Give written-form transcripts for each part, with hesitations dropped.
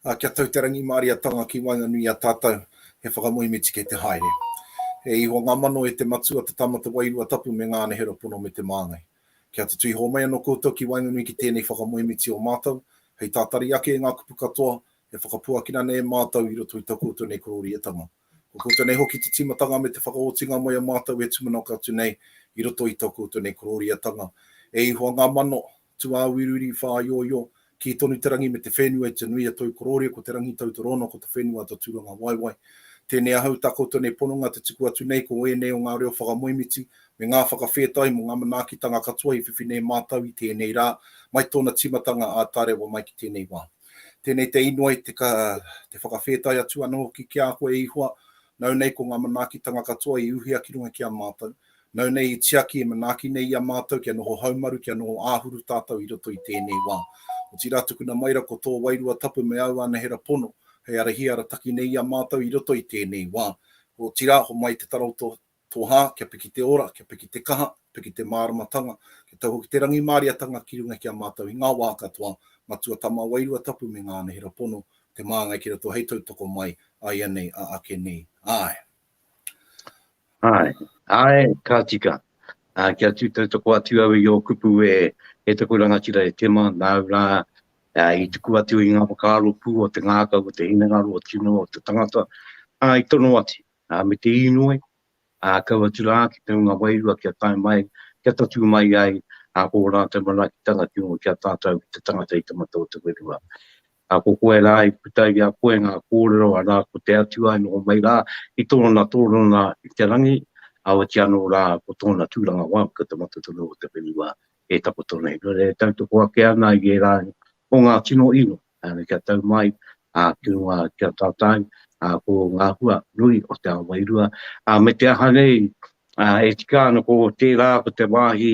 Ā, kia tau te rangimāriatanga ki waenganui i a tātou, he whakamoemiti kei te haere. E Ihowa ngā mano e te Matua, te Tama, te Wairua Tapu me ngā anahera pono me te māngai. Kia tutū iho mai anō koutou ki waenganui ki tēnei whakamoemiti o mātou, hei tātari ake i ngā kupu katoa e whakapuakina nei e mātou i roto i tō koutou nei korōriatanga. Ko koutou nei hoki te tīmatanga me te whakaotinga mai a mātou e tūmanako atu nei i roto i tō koutou nei korōriatanga. E Ihowa ngā mano, Tūāuriuri, whāioio, kī tonu te rangi me te whenua i te nui a tou korōria, ko te rangi tau torōna, ko te whenua to tūrangawaewae. Tēnei ahau tā koutou nei pononga te tuku atu nei ko ēnei o ngā reo whakamoemiti me ngā whakawhētai mō ngā manaakitanga katoa i whiwhi nei mātou i tēnei rā, mai tōna tīmatanga ā tārewa mai ki tēnei wā. Tēnei te inoi, te, te whakawhētai atu anō hoki ki a koe e Ihoa, nāu nei ko ngā manaakitanga katoa i uhia ki runga ki a mātou, Nau nei i tiaki, e manaaki nei i a mātou kia noho haumaru, kia noho āhuru tātou i roto i tēnei wā. Otirā tukuna mai ra ko tō Wairua Tapu me āu anahera pono hei arahi arataki nei i a mātou i roto i tēnei wā. Otirā, homai te tara o tō, tō hā, kia piki te ora, kia piki te kaha, piki te māramatanga, kia tau hoki te rangimāriatanga ki runga ki a mātou i ngā wā katoa, Matua Tama Wairua Tapu me ngā anahera pono, te māngai ki roto hei tautoko mai, āianei, ā ake nei. Āe. Āe, āe, ka tika. Ā, kia tū tautoko atu au i ō kupu e, e taku rangatira e Tema, nāu rā, ā, i tuku atu i ngā whakaaro pū o te ngākau, o te hinengaro, o tino, o te tangata, ā, i tono atu, ā, me te īnoi, ā, kau atu rā ki te hunga wairua kia tae mai, kia tatū mai ai, ā, ko ō rātou manaakitanga ki runga ki a tātou, ki te tangata i te mata o te whenua. Ā, ko koe rā i puta i a koe ngā kōrero, arā, ko te Atua e noho mai rā i tōna torona i te rangi, ā, oati anō rā ko tōna tūranga wā, ko te mata tonu o te whenua e takoto nei. Nō reira, e tautoko ake ana i ērā o ngā tino ingoa, ā, kia tau mai, ā, ki runga ki a tātou, ā, ko ngā hua nui o te ao wairua, ā, me te aha nei, Ā, e tika ana ko tērā ko te wāhi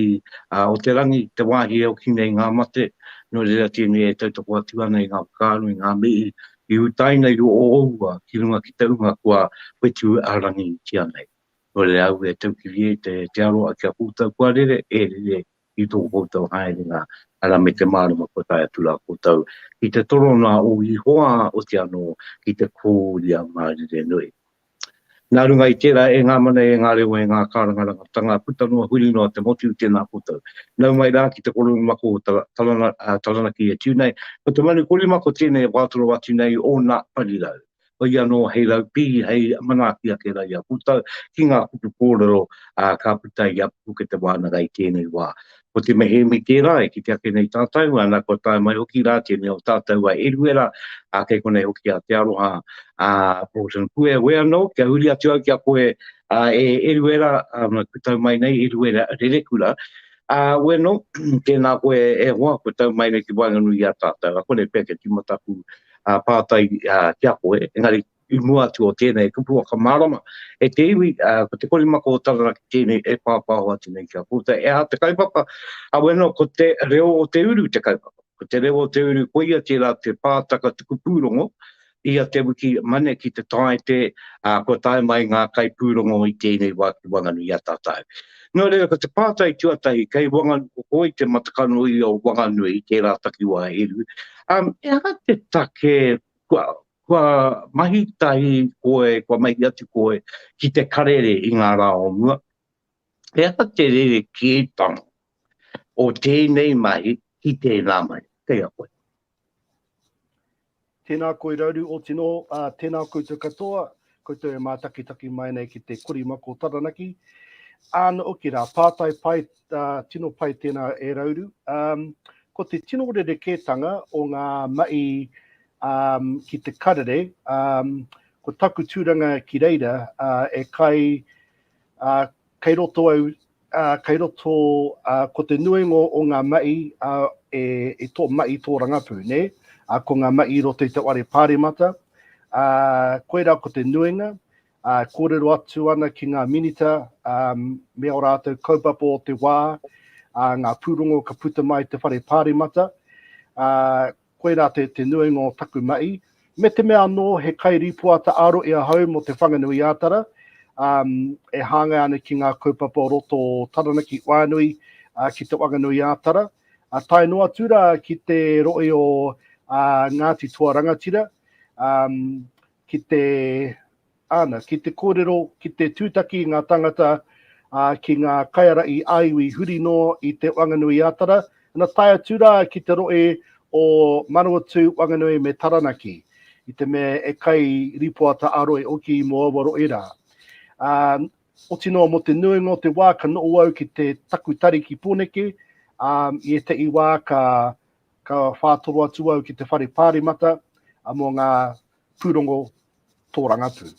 o te rangi, te wāhi e oki nei ngā mate, nō reira tēnei e tautoko atu ana i ngā whakaaro, i ngā mihi i utaina i o ōua ki runga ki te unga kua whetū ā-rangitia nei. Nō reira au e taukiri e te, te aroa ki a koutou kua rere, e rere i tō koutou haerenga, arā me te mārama kua tae atu rā koutou ki te torona o Ihoa, oti anō ki te kōria mārire nui. Nā runga i tērā, e ngā mana, e ngā reo, e ngā kārangarangatanga, puta noa, huri noa te motu, tēnā koutou. Nau mai rā ki te koromako o Taranaki e tū nei, ko te manu korimako tēnei e wātoro atu nei ōna parirau. Hoi anō hei raupī, hei manaaki ake rā i a koutou ki ngā kupu kōrero ka puta i a Puke Te Wānanga i tēnei wā. Ko Te Mehemi tērā e kite ake nei tātou, ana kua tae mai hoki rā tēnei o tātou a Eruera, ā, kei konei hoki a Te Aroha, a Broughton Pue. Wē anō, kia huri atu au ki a koe, ā, e Eruera, ā, kua tau mai nei, Eruera Rerekura, ā, wē anō, tēnā koe e hoa, kua tau mai nei ki waenganui i a tātou. A konei pea kia tīmata aku pātai ki a koe, engari i mua atu o tēnei kupu whakamārama e te iwi, ko te korimako o Taranaki tēnei e pāpāho atu nei ki a koutou. E aha te kaupapa? Aweno, ko te reo o te uru te kaupapa. Ko te reo o te uru, koia tērā te pātaka tuku pūrongo i a te wiki mane ki te taete, ā, kua tae mai ngā kaipūrongo i tēnei wā ki Wanganui i a tātou. Nō reira, ko te pātai tuatahi, kei Wanganui, ko koe te matakanui o Wanganui, tērā takiwā e Eru, um, e aha te take kua, kua mahi tahi koe, kua mahi atu koe ki te karere i ngā rā o mua? He aha te rerekētanga o tēnei mahi ki tēnā mahi? Kei a koe. Tēnā koe Rauru Otinō, ā, tēnā koutou katoa, koutou e mātakitaki mai nei ki te korimako Taranaki. Āna oki rā, pātai pai, ā, tino pai tēnā e Rauru. Um, ko te tino rerekētanga o ngā mahi um, ki te karere, um, ko taku tūranga ki reira, uh, e kai, uh, kei roto au ā, kei roto, ā, ko te nuinga o ngā mahi, ā, e, e tō mahi tōrangapū, nē? Ā, ko ngā mahi i roto i te whare pāremata, ā, koirā ko te nuinga, ā, kōrero atu ana ki ngā minita, ā, me ō rātou kaupapa o te wā, ā, ngā pūrongo ka puta mai i te whare pāremata, ā, Koirā te, te nuinga o taku mahi. Me te mea anō, he kairīpoata ā-rohe ahau mō Te Whanganui-ā-Tara, um, e hāngai ana ki ngā kaupapa o roto o Taranaki whānui, uh, ki Te Whanganui-ā-Tara. Uh, tae noa atu rā ki te rohe o uh, Ngāti Toa Rangatira. Um, ki te, āna, ki te kōrero, ki te tūtaki i ngā tangata, ā, ki ngā kaiārahi ā-iwi huri noa i Te Whanganui-a-Tara, ana tae atu rā ki te rohe o Manawatū, Whanganui me Taranaki, i te mea e kai rīpoata ā-rohe hoki mō aua rohe rā. Ā, oti noa mō te nuinga o te wā ka noho au ki te taku tari ki Pōneke, ā, i ētahi wā ka, ka whātoro atu au ki te whare pāremata mō ngā pūrongo tōrangapū.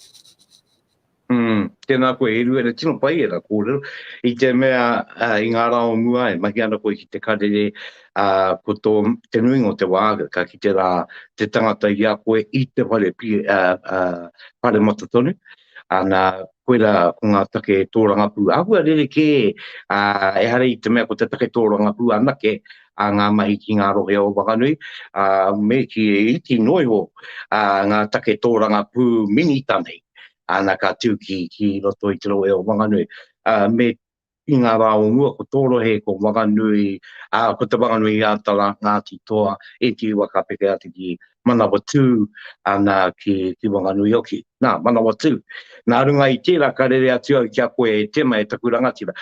Mm, tēnā koe, e Ruere, tino pai ērā kōrero. I te mea, uh, i ngā rā o mua, e mahi ana koe ki te karere, uh, ko tō, te nuinga o te wā, ka kite rā te tangata i a koe i te whare, uh, uh, paremata tonu. Ana, koirā ko ngā take tōrangapū. Āhua rerekē, ā, ehara i te mea ko te take tōrangapū anake a ngā mahi ki ngā rohe o Wanganui, ā, me kī e iti noa iho ā, ngā take tōrangapū minita nei, ana ka tū ki, ki roto i te rohe o Wanganui. Ā, me i ngā rā o mua, ko tō rohe, ko Wanganui, ā, ko Te Wanganui-a-Tara, Ngāti Toa, ētehi wā ka peke atu ki Manawatū, ana, ki, ki Wanganui hoki. Nā, Manawatū. Nā runga i tērā ka rere atu au ki a koe e Tema, e taku rangatira.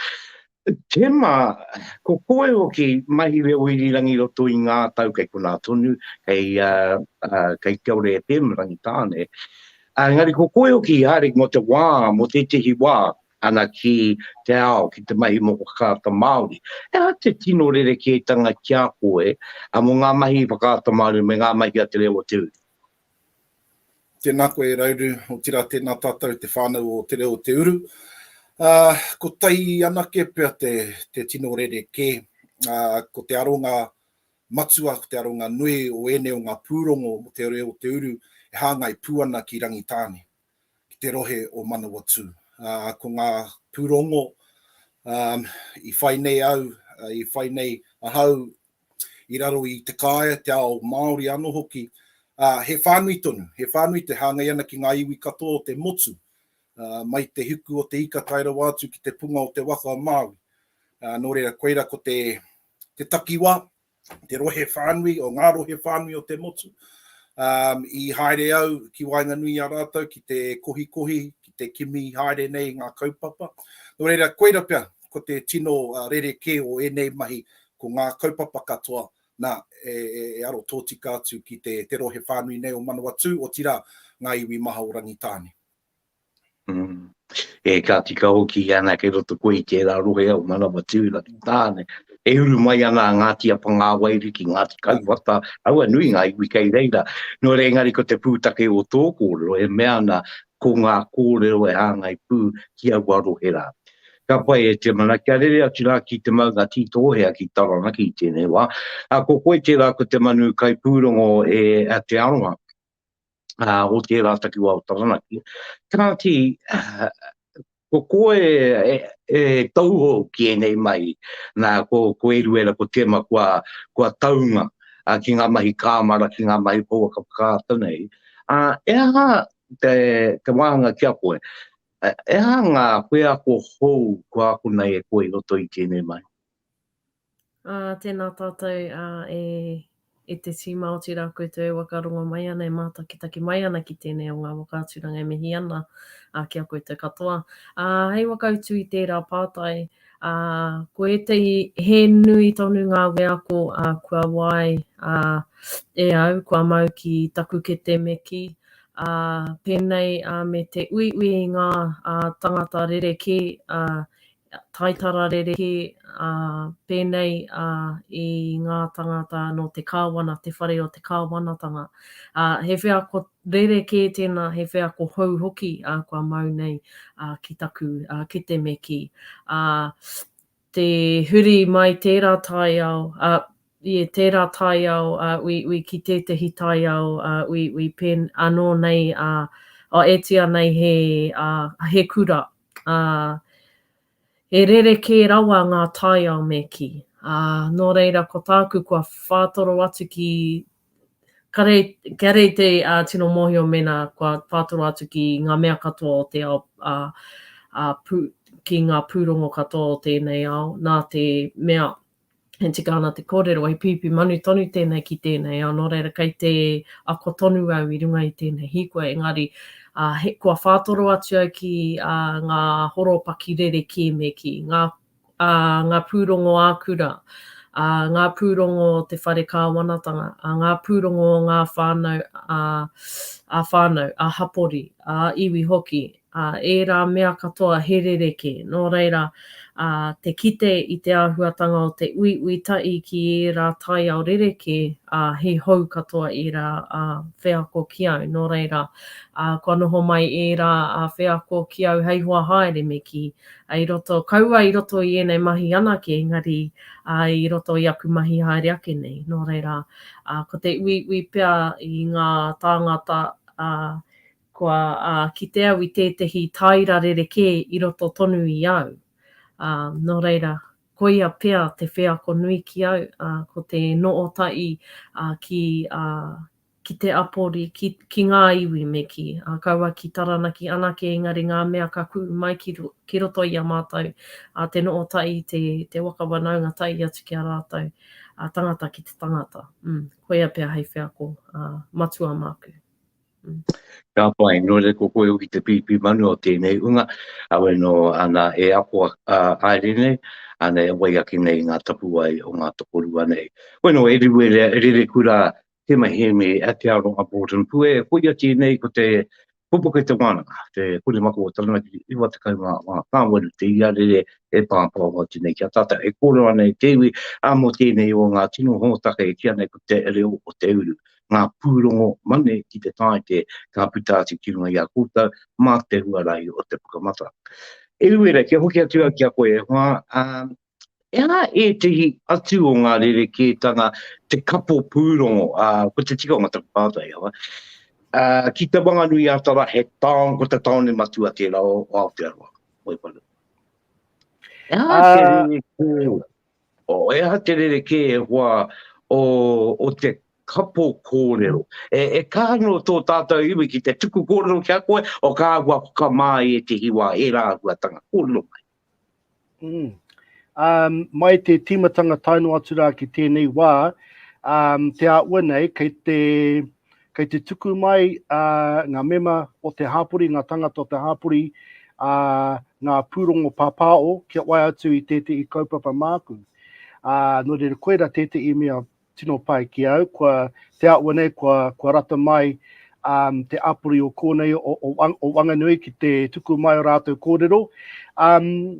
Tema, ko koe hoki mahi reo irirangi i roto i ngā tau kei konā tonu, kei, uh, uh, kei Te Ore FM, Rangitāne. Engari ko koe hoki i haere mō te wā, mō tētehi wā, ana ki te ao, ki te mahi mō Whakaata Māori. He aha te tino rerekētanga ki a koe mō ngā mahi Whakaata Māori me ngā mahi a Te Reo o Te Uru? Tēnā koe e Rauru, otirā tēnā tātou te whānau o Te Reo o Te Uru. Uh, ko tai anake pea te, te tino rerekē, uh, ko te aronga matua, ko te aronga nui o ēnei o ngā pūrongo mō Te Reo o Te Uru e hāngai pū ana ki Rangitāne. ki te rohe o Manawatū. Ā, ko ngā pūrongo i whai nei au, i whai nei ahau i raro i te kāea, te ao Māori anō hoki, ā, he whānui tonu, he whānui te hāngai ana ki ngā iwi katoa o te motu, ā, mai te hiku o te ika tae rawa atu ki te punga o te waka o Māui. Ā, nō reira, koira ko te, te takiwā, te rohe whānui, o ngā rohe whānui o te motu. Um, I haere au ki waenganui i a rātou ki te kohikohi, ki te kimi haere nei ngā kaupapa. Nō reira, koira pea, ko te tino uh, rerekē o ēnei mahi, ko ngā kaupapa katoa, nā, e, e, e aro tōtika atu ki te, te rohe whānui nei o Manawatū, otirā, ngā iwi maha o Rangitāne. Mm. E ka tika hoki ana kei roto koe i tērā rohe o Manawatū, Rangitāne. E uru mai ana a Ngāti Apangāwairiki, Ngāti Kauwhata, aua nui ngā iwi kei reira. Nō reira, engari ko te pūtake o tō kōrero e mea ana ko ngā kōrero e hāngai pū ki aua rohe rā. Ka pai e te mana, kia rere atu rā ki te maunga tītōhea ki Taranaki i tēnei wā. A, ko koe tērā ko te manu kaipūrongo e a Te Aroha. uh, o tērā takiwā o Taranaki. Kāti, uh, ko koe e, e tauhou ki ēnei mahi, nā, ko, ko Eruera, ko Tema, kua, kua taunga uh, ki ngā mahi kāmara, ki ngā mahi pouaka whakaata nei. Uh, e aha te, te wāhanga ki a koe? E aha ngā wheako hou kua ako nei e koe i roto i tēnei mahi? Ā, tēnā tātou, ā, e, e te tīma, otirā koutou e whakarongo mai ana, e mātakitaki mai ana ki tēnei o ngā whakaaturanga e mihi ana, ā, ki a koutou katoa. Ā, hei whakautu i tērā pātai, ā, ko ētahi, he nui tonu ngā wheako, ā, kua wae, ā, e au, kua mau ki taku kete me kī, ā, pēnei, ā, me te uiui i ngā, ā, tangata rerekē, ā, taitara rerekē, ā, pēnei, ā, i ngā tangata nō te kāwana, te whare o te kāwanatanga. Ā, he wheako rerekē tēnā, he wheako hou hoki, ā, kua mau nei, ā, ki taku, ā, kete me kī. Ā, te huri mai tērā taiao, ā, i tērā taiao, ā, uiui ki tētehi taiao, ā, uiui pēn, anō nei, ā, ā, e tia nei he, ā, he kura, Ā, he rerekē rawa ngā taiao me kī. Ā, nō reira ko tāku kua whātoro atu ki, kare, kare i te ā, tino mōhio mēnā kua whātoro atu ki ngā mea katoa o te ao, ā, ā, pū, ki ngā pūrongo katoa o tēnei ao, nā te mea. E tika ana te kōrero, he pīpī manu tonu tēnei ki tēnei ao, nō reira kei te ako tonu au i runga i tēnei hīkoi, engari ā, he, kua whātoro atu au ki ā, ngā horopaki rerekē me kī, ngā, ā, ngā pūrongo ā-kura, ā, ngā pūrongo o te whare kāwanatanga, ā, ngā pūrongo o ngā whānau, ā, ā-whānau, ā-hapori, ā-iwi hoki, ā, ērā mea katoa he rerekē. Nō reira, ā, te kite i te āhuatanga o te uiui tahi ki ērā taiao rerekē, ā, he hou katoa ērā, ā, wheako ki au. Nō reira, ā, kua noho mai ērā, ā, wheako ki au hei hoa haere me kī, ā, i roto, kaua i roto i ēnei mahi anake, engari, ā, i roto i aku mahi haere ake nei. Nō reira, ā, ko te uiui pea i ngā tāngata, ā, Kua kite au i tētehi taira rerekē i roto tonu i au. Ā, nō reira, koia pea te wheako nui ki au, ā, ko te noota'i ki, ā, ki te apori, ki, ki ngā iwi me kī, ā, kaua ki Taranaki anake engari ngā mea ka ku'u mai ki, ki roto i a mātou, ā, te noota'i, te, te waka wanaunga tahi atu ki a rātou, ā, tangata ki te tangata. Mm, koia pea hei wheako, ā, matua māku. Ka pai, nō reira ko koe hoki te pīpī manu o tēnei unga, awe nō ana e ako haere nei, ana e wai ake nei ngā tapuwae o ngā tokorua nei. Koe nō e Riwere, Rerekura, Te Maheme, Te Aroha Broughton Pue, koia tēnei ko te Pupuke te wānanga, te Korimako o Taranaki 94 ka waru te iarere e pāpāho atu nei ki a tātou. E kōrero ana e te iwi, ā, mō tēnei o ngā tino hōtaka e kīia nei ko te reo o te uru. Ngā pūrongo mane ki te tāite ka puta atu ki runga i a koutou mā te huarahi o te Pukamata. E Uera, kia hoki atu au ki a koe e hoa, ā, he aha ētehi atu o ngā rerekētanga te kapo pūrongo, ā, ko te tikanga taku pātai, awa, ā, ki Te Wanganui-a-Tara he taone, ko te taone matua tērā o Aotearoa, Waipara. He aha te rerekē, o, he aha te rerekē e hoa o, o te kapo kōrero? E, e kaha nō tō tātou iwi ki te tuku kōrero ki a koe, o ka āhua whakamā i ētehi wā, ērā āhuatanga. Kōrero mai. Mm. Um, mai te tīmatanga tae noa atu rā ki tēnei wā, um, te āhua nei, kei te, kei te tuku mai uh, ngā mema o te hāpori, ngā tangata o te hāpori, uh, ngā pūrongo pāpāo kia wae atu i tētehi kaupapa māku. Uh, nō reira, koira tētehi mea tino pai ki au, kua, te āhua nei, kua, kua rata mai um, te apori o kōnei o, o, o Wanganui ki te tuku mai o rātou kōrero. Um,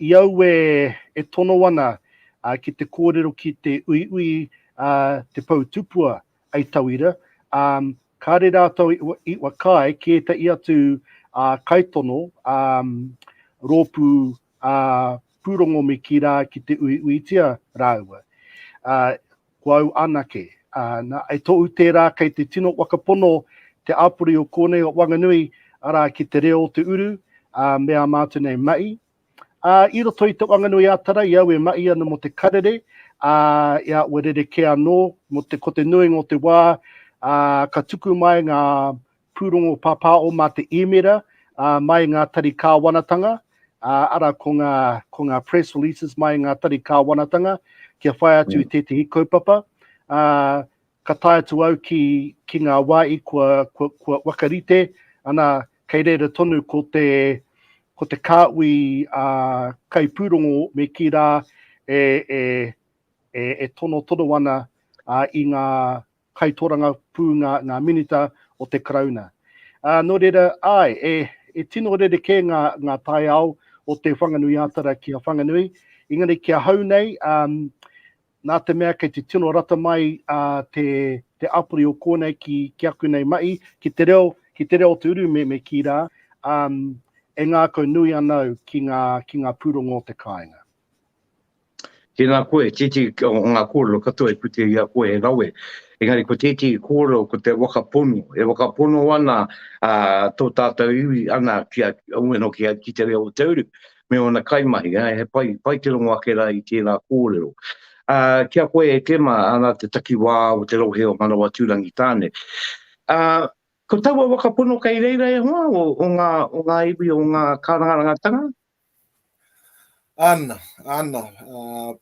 i au e, e tono ana uh, ki te kōrero ki te uiui uh, te pou tupua ei tauira, um, kāre rātou i, i whakaae ki ētahi atu uh, kaitono um, rōpū uh, pūrongo me kī rā ki te uiuitia rāua. Ā, ko au anake. Ā, nā, e tohu tērā kei te tino whakapono te āpori o kōnei o Wanganui, arā, ki te reo o te uru, ā, me ā mātou nei mahi. Ā, i roto i te Wanganui ā-Tara, i au e mahi ana mō te karere, ā, i a ua rerekē anō, mō te, ko te nuinga o te wā, ā, ka tuku mai ngā pūrongo pāpāo mā te īmera mai ngā tari kāwanatanga, arā ko ngā, ko ngā press releases mai ngā tari kāwanatanga kia whai atu i tētehi kaupapa. Ā, ka tae atu au ki, ki ngā wā i kua, kua, kua whakarite, ana, kei reira tonu ko te, ko te kāhui ā, kaipūrongo me kī rā e, e, e, e tonotono ana ā, i ngā kaitorangapū ngā, ngā minita o te Karauna. Ā, nō reira, āe, e, e tino rerekē ngā, ngā taiao o Te Whanganui-ā-Tara ki a Whanganui, engari ki ahau nei, um, nā te mea kei te tino rata mai uh, te, te apori o kōnei ki, ki aku nei mahi, ki te reo, ki te reo o te uru me, me kī rā, um, e ngākau nui ana au ki ngā, ki ngā pūrongo o te kāinga. Tēnā koe, tētehi o ngā kōrero katoa e puta i a koe he rawe. Engari ko tētehi kōrero ko te waka pono. E waka pono ana ā, tō tātou iwi ana ki a, bueno, ki, a, ki te reo o te uru me ōna kaimahi. Ā, he pai, pai te rongo ake rā i tērā kōrero. Ā, ki a koe e Tema, ana te takiwā o te rohe o Manawatū Rangitāne. Ā, ko taua waka pono kei reira e hoa o, o, ngā, o ngā iwi o ngā kārangarangatanga? Ana, ana,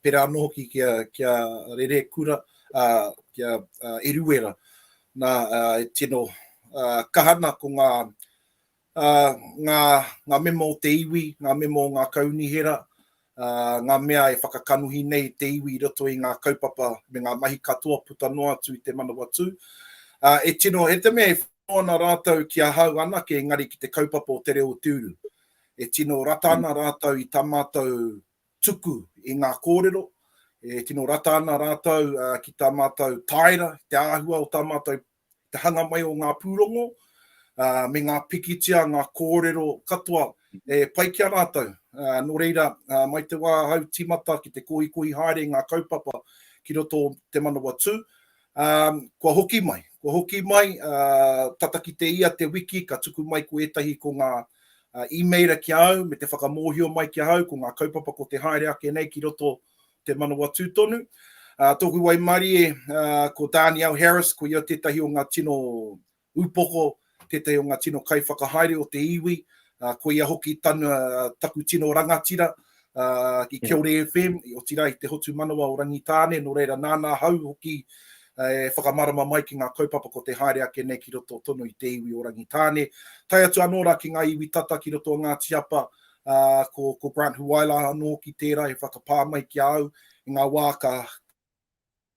pērā anō hoki ki a, ki a Rerekura, ki a Eruera, nā, e tino kaha ana ko ngā, ngā, ngā mema o te iwi, ngā mema o ngā kaunihera, ngā mea e whakakanohi nei te iwi i roto i ngā kaupapa me ngā mahi katoa puta noa atu i te Manawatū. E tino, he te mea e whakapono ana rātou ki ahau anake engari ki te kaupapa o Te Reo o Te Uru. E tino rata ana rātou i tā mātou tuku i ngā kōrero, e tino rata ana rātou ki tā mātou taera, te āhua o tā mātou, te hanga mai o ngā pūrongo, me ngā pikitia, ngā kōrero katoa e pai ki a rātou. Nō reira, mai te wā ahau tīmata ki te kohikohi haere i ngā kaupapa ki roto o Te Manawatū, kua hoki mai, kua hoki mai, tata ki te ia te wiki ka tuku mai ko ētahi ko ngā īmeira ki a au me te whakamōhio mai ki ahau ko ngā kaupapa ko te haere ake nei ki roto Te Manawatū tonu. Tōku waimarie ko Danielle Harris, ko ia tētahi o ngā tino upoko, tētahi o ngā tino kaiwhakahaere o te iwi, ko ia hoki tana, taku tino rangatira i Kiore FM, otirā i te hotu manawa o Rangitāne, nō reira nāna ahau hoki e whakamarama mai ki ngā kaupapa ko te haere ake nei ki roto tonu i te iwi o Rangitāne. Tae atu anō rā ki ngā iwi tata ki roto o Ngāti Apa, ko, ko Grant Huaila anō hoki tērā e whakapā mai ki a au i ngā wā ka,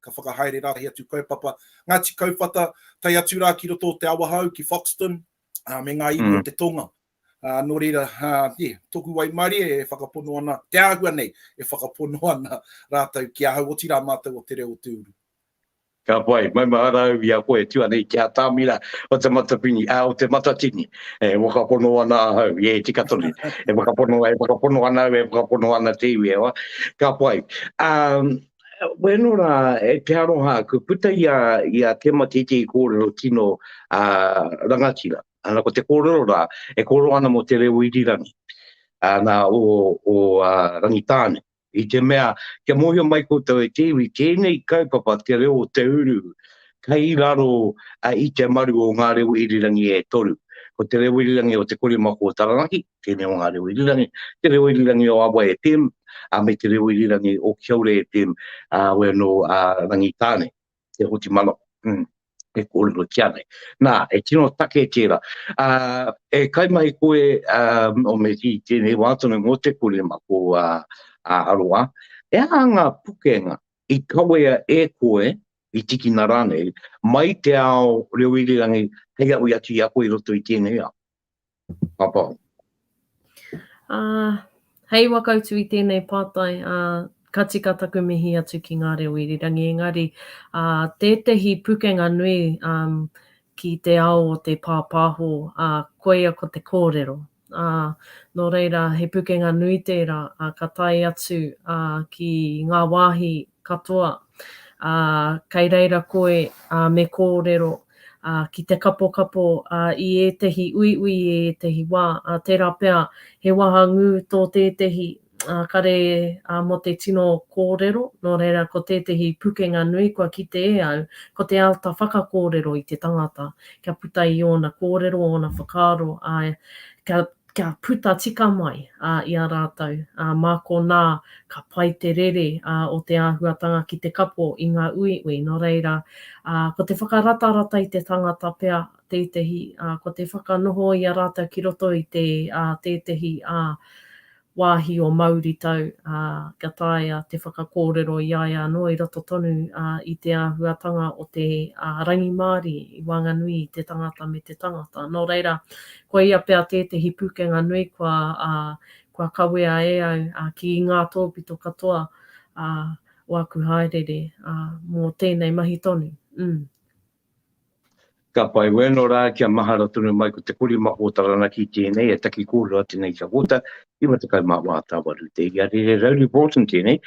ka whakahaere rātahi atu kaupapa. Ngāti Kauwhata, tae atu rā ki roto o Te Awahou, ki Foxton, uh, me ngā iwi mm. o te tonga. Uh, nō reira, uh, yeah, toku waimarie e whakapono ana, te āhua nei e whakapono ana rātou ki ahau, otirā mātou o Te Reo o Te Uru. Ka pai, maumahara au i a koe e tu ana i te atamira o te matapini, a, o te matatini. E whakapono ana ahau, e tika tonu. E whakapono, e whakapono ana au, e whakapono ana te iwi, e hoa. Ka pai. Um, Wēno rā, e te aroha, ku puta i a, i a Te Matiti i kōrero tino uh, rangatira. Ana ko te kōrero rā, e kōrero ana mō te reo irirangi, ana o, o uh, Rangitāne. I te mea, kia mōhio mai koutou e te iwi, tēnei kaupapa te reo o te uru, kei raro i te maru o ngā reo irirangi e toru. Ko te reo irirangi o Te Korimako o Taranaki, tēnei o ngā reo irirangi, te reo irirangi o Awa FM, a me te reo irirangi o Kiore FM, a we anō a Rangitāne. te hoti manawa, mm, e kōrerotia nei. Nā, e tino take tērā. Uh, e kaimahi koe, um, o me ki tēnei wā tonu mō te korema ko uh, uh, Aroa, e aha ngā pukenga i kawea e koe, i tikina rānei, mai te ao reo irirangi hei awi atu i a koe i roto i tēnei ao? Papa. Ā, hei whakautu i tēnei pātai, ā, ka tika taku mihi atu ki ngā reo irirangi, engari, ā, tētehi pukenga nui, ā, ki te ao o te pāpāho, ā, koia ko te kōrero. Ā, nō reira, he pukenga nui tērā, ā, ka tae atu, ā, ki ngā wāhi katoa, ā, kei reira koe, ā, me kōrero, ā, ki te kapokapo, ā, i ētehi uiui i ētehi wā, ā, tērā pea he wahangū tō tētehi, ā, kare, ā, mō te tino kōrero, nō reira ko tētehi pukenga nui kua kite e au, ko te āta whakakōrero i te tangata, kia puta i ōna kōrero, ōna whakaaro, ā, kia, kia puta tika mai, ā, i a rātou, ā, mā konā ka pai te rere, ā, o te āhuatanga ki te kapo i ngā uiui. Nō reira, ā, ko te whakaratarata i te tangata pea tētehi, ā, ko te whakanoho i a rātou ki roto i te, ā, tētehi, ā, wāhi o mauritau, ā, kia taea te whakakōrero i a ia anō i roto tonu, ā, i te āhuatanga o te, ā, rangimārie i waenganui i te tangata me te tangata. Nō reira, koia pea tētehi pūkenga nui kua, ā, kua kawea e au, ā, ki ngā tōpito katoa, ā, o aku hāereere, ā, mō tēnei mahi tonu. Mm. Ka pai weno rā kia mahara tonu mai ko te korimako o Taranaki tēnei e taki kōrero atu nei kia kōta, 94 tāwaru te ia rere Rauru Broughton tēnei.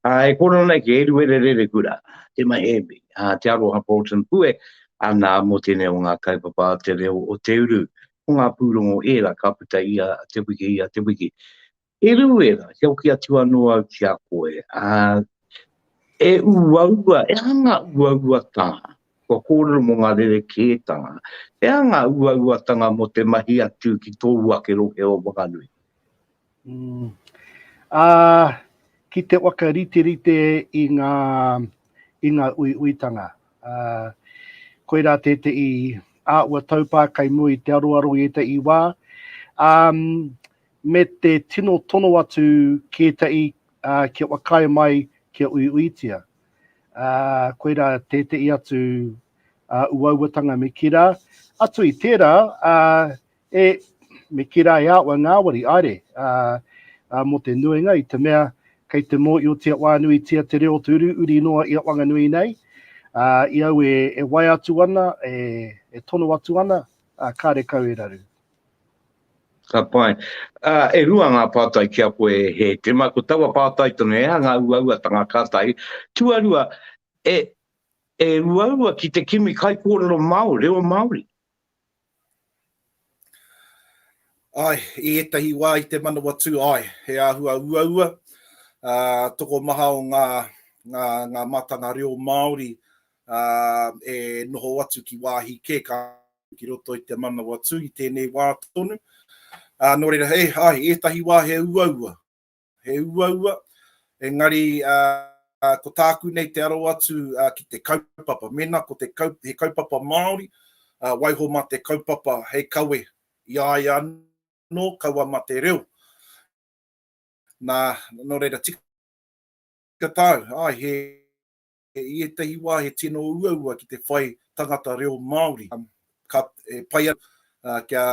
Ā, e kōrero nei ki Eruere Rerekura, Te Mahēmi, ā, Te Aroha Broughton Pue, ana mō tēnei o ngā kaupapa a te reo o te uru. Ko ngā pūrongo ērā ka puta ia te wiki, ia te wiki. Eruera, kia hoki atu anō au ki a koe, ā, e uaua, e aha ngā uauatanga, kua kōrero mō ngā rerekētanga, e aha ngā uauatanga mō te mahi atu ki tōu ake rohe o Wanganui? Mm. Ā, ki te whakariterite i ngā, i ngā uiuitanga. Ā, koirā tētehi āhua taupā kei mua i te aroaro i ētahi wā. Ā, me te tino tono atu ki ētahi ā, kia whakaae mai kia uiuitia. Ā, koirā tētehi atu ā, uauatanga me kī rā. Atu i tērā, ā, e, me kī rā e āhua ngāwari, aere, ā, ā, mō te nuinga i te mea kei te mōhiotia whānuitia te reo te uru uri noa i a Wanganui nei, ā, i au e, e wae atu ana, e, e tono atu ana, ā, kāre kau e raru. Ka pai. Uh, e rua ngā pātai ki a koe he tema. Ko taua pātai tonu, e ngā uauatanga ka tahi. Tuarua, e, e uaua ki te kimi kaikōrero Māori, reo Māori. Ai, i ētahi wā i te Manawatū, ai, he āhua uaua. Uh, tokomaha o ngā, ngā, ngā mātanga reo Māori uh, e noho atu ki wāhi kē, ka ki roto i te Manawatū i tēnei wā tonu. Uh, nō reira, e, ai, ētahi wā he uaua, he uaua, engari uh, ko tāku nei te aro atu uh, ki te kaupapa. Mēnā ko te kaup, he kaupapa Māori, uh, waiho mā te kaupapa hei kawe i a ia anō, kaua mā te reo. Nā, nō reira, tika tāu, ai, he, i ētahi wā he tino uaua ki te whai tangata reo Māori. Ka, e pai ana kia,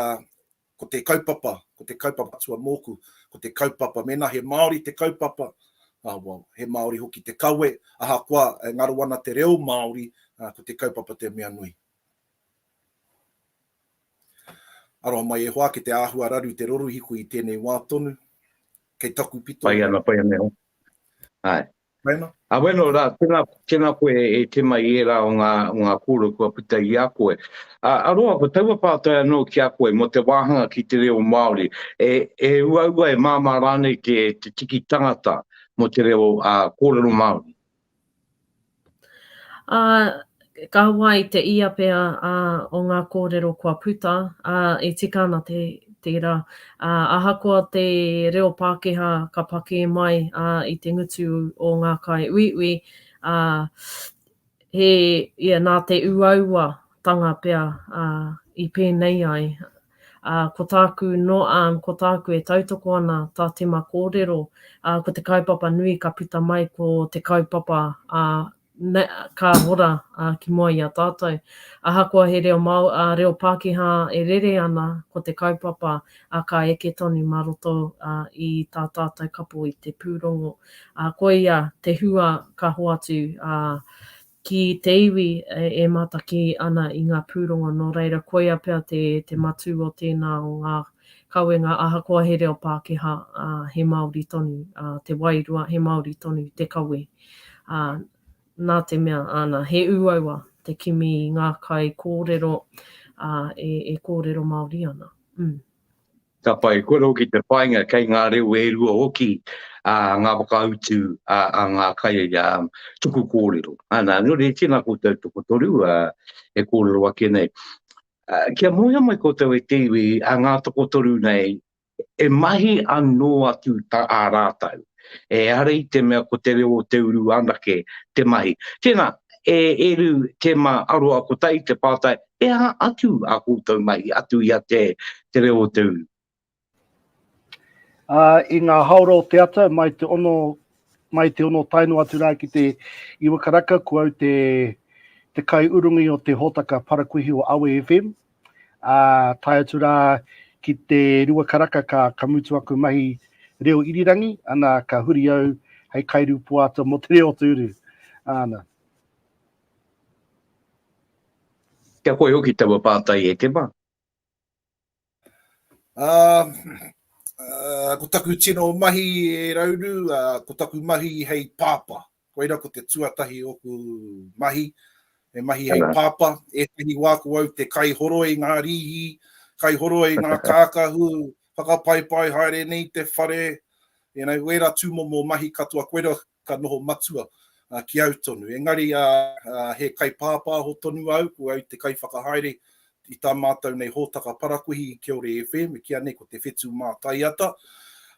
ko te kaupapa, ko te kaupapa matua mōku, ko te kaupapa, mēnā he Māori te kaupapa, ah, well, he Māori hoki te kawe, ahakoa e ngaro ana te reo Māori, ko te kaupapa te mea nui. Aroha mai e hoa, ki te āhua raru te rorohiko i tēnei wā tonu, kei taku pito. Pai ana, pai ana e hoa. Āe. Wena. A weno rā, tēnā, tēnā koe e Tema i ērā o ngā, o ngā kōrero kua puta i a koe. A, aroha, ko taua pātai anō ki a koe mō te wāhanga ki te reo Māori. E, e uaua, e māmā rānei te, te tiki tangata mō te reo a, kōrero Māori? Ā, ka wai te ia pea ā, o ngā kōrero kua puta, ā, e tika ana te, tērā. Ā, ahakoa te reo Pākehā ka pakē mai, ā, i te ngutu o ngā kaiuiui, ā, he, ia, nā te uauatanga pea, ā, i pēnei ai. Ā, ko tāku no, ā, ko tāku e tautoko ana tā Tema kōrero, ā, ko te kaupapa nui ka puta mai ko te kaupapa, ā, ne, ka hora, ā, ki mua i a tātou. Ahakoa he reo Māo, ā, reo Pākehā e rere ana, ko te kaupapa, ā, ka eke tonu mā roto, ā, i tā tātou kapo i te pūrongo. Ā, koia te hua ka hoatu, ā, ki te iwi e mātaki ana i ngā pūrongo, nō reira koia pea te, te matū o tēnā o ngā kawenga ahakoa he reo Pākehā, ā, he Māori tonu ā, te wairua, he Māori tonu te kawe. Ā, nā te mea, āna, he uaua te kimi i ngā kaikōrero, ā, e, e kōrero Māori ana. Mm. Ka pai, koe hoki te painga kei ngā reo e rua hoki a ngā whakautu a, a ngā kai a, tuku kōrero. Ana, nō reira, tēnā koutou tokotoru a, e kōrero ake nei. A, kia mōhio mai koutou e te iwi a ngā tokotoru nei, e mahi anō atu tā ā rātou. Ehara i te mea ko te reo o te uru anake te mahi. Tēnā, e Eru, Tema, Aroa, kotahi te pātai, he aha atu ā koutou mahi atu i a te, te reo o te uru? Ā, i ngā haora o te ata, mai te ono, mai te ono tae noa atu rā ki te iwa karaka, ko au te, te kaiurungi o te hōtaka parakuihi o Awe FM. Ā, tae atu rā ki te rua karaka ka, ka mutu aku mahi reo irirangi, ana ka huri au hei kairūpoata mō te reo o te uru. Āna. Kia koe hoki taua pātai e Tema. Ā, ā, ko taku tino mahi e Rauru, ā, ko taku mahi hei pāpā. Koira ko te tuatahi oku mahi, he mahi hei pāpā. Ētahi wā ko au te kaihoroi i ngā rīhi, kaihoroi i ngā kākahu, whakapaipai haere nei te whare, you know, wērā tūmomo mahi katoa, koira ka noho matua ki au tonu. Engari he kaipāpāho tonu au, ko au te kaiwhakahaere i tā mātou nei hōtaka parakuihi i Kiore FM, e kīia nei ko te Whetū Mātaiata.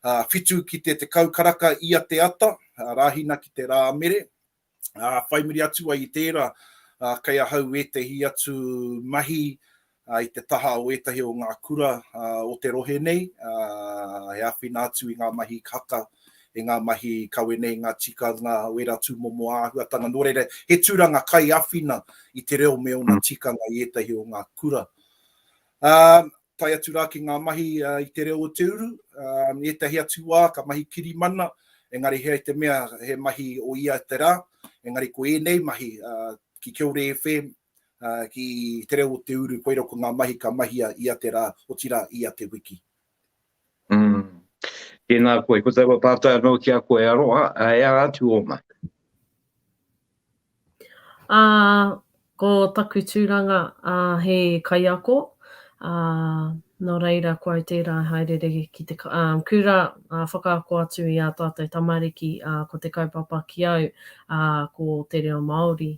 7 ki te 10 karaka ia te ata, Rāhina ki te Rāmere. Ā, whai muri atu ai i tērā, ā, kei ahau ētahi atu mahi i te taha o ētahi o ngā kura o te rohe nei, ā, he āwhina atu i ngā mahi haka, i ngā mahi kawe nei ngā tikanga, o ērā tūmomo āhuatanga. Nō reira, he tūranga kaiāwhina i te reo me ōna tikanga i ētahi o ngā kura. Ā, tae atu rā ki ngā mahi i te reo o te uru, ētahi atu wā ka mahi kirimana, engari he ai te mea he mahi o ia te rā, engari ko ēnei mahi ki Kiore FM, ki te reo o te uru, koira ko ngā mahi ka mahia ia te rā, otirā ia te wiki. Mm. Tēnā koe, ko taua pātai anō ki a koe Aroha, e aha atu ō mahi? Ā, ko taku tūranga, ā, he kaiako, ā, nō reira ko au tērā e haereere ki te ā, kura, ā, whakaako atu i ā tātou tamariki, ā, ko te kaupapa ki au, ā, ko te reo Māori.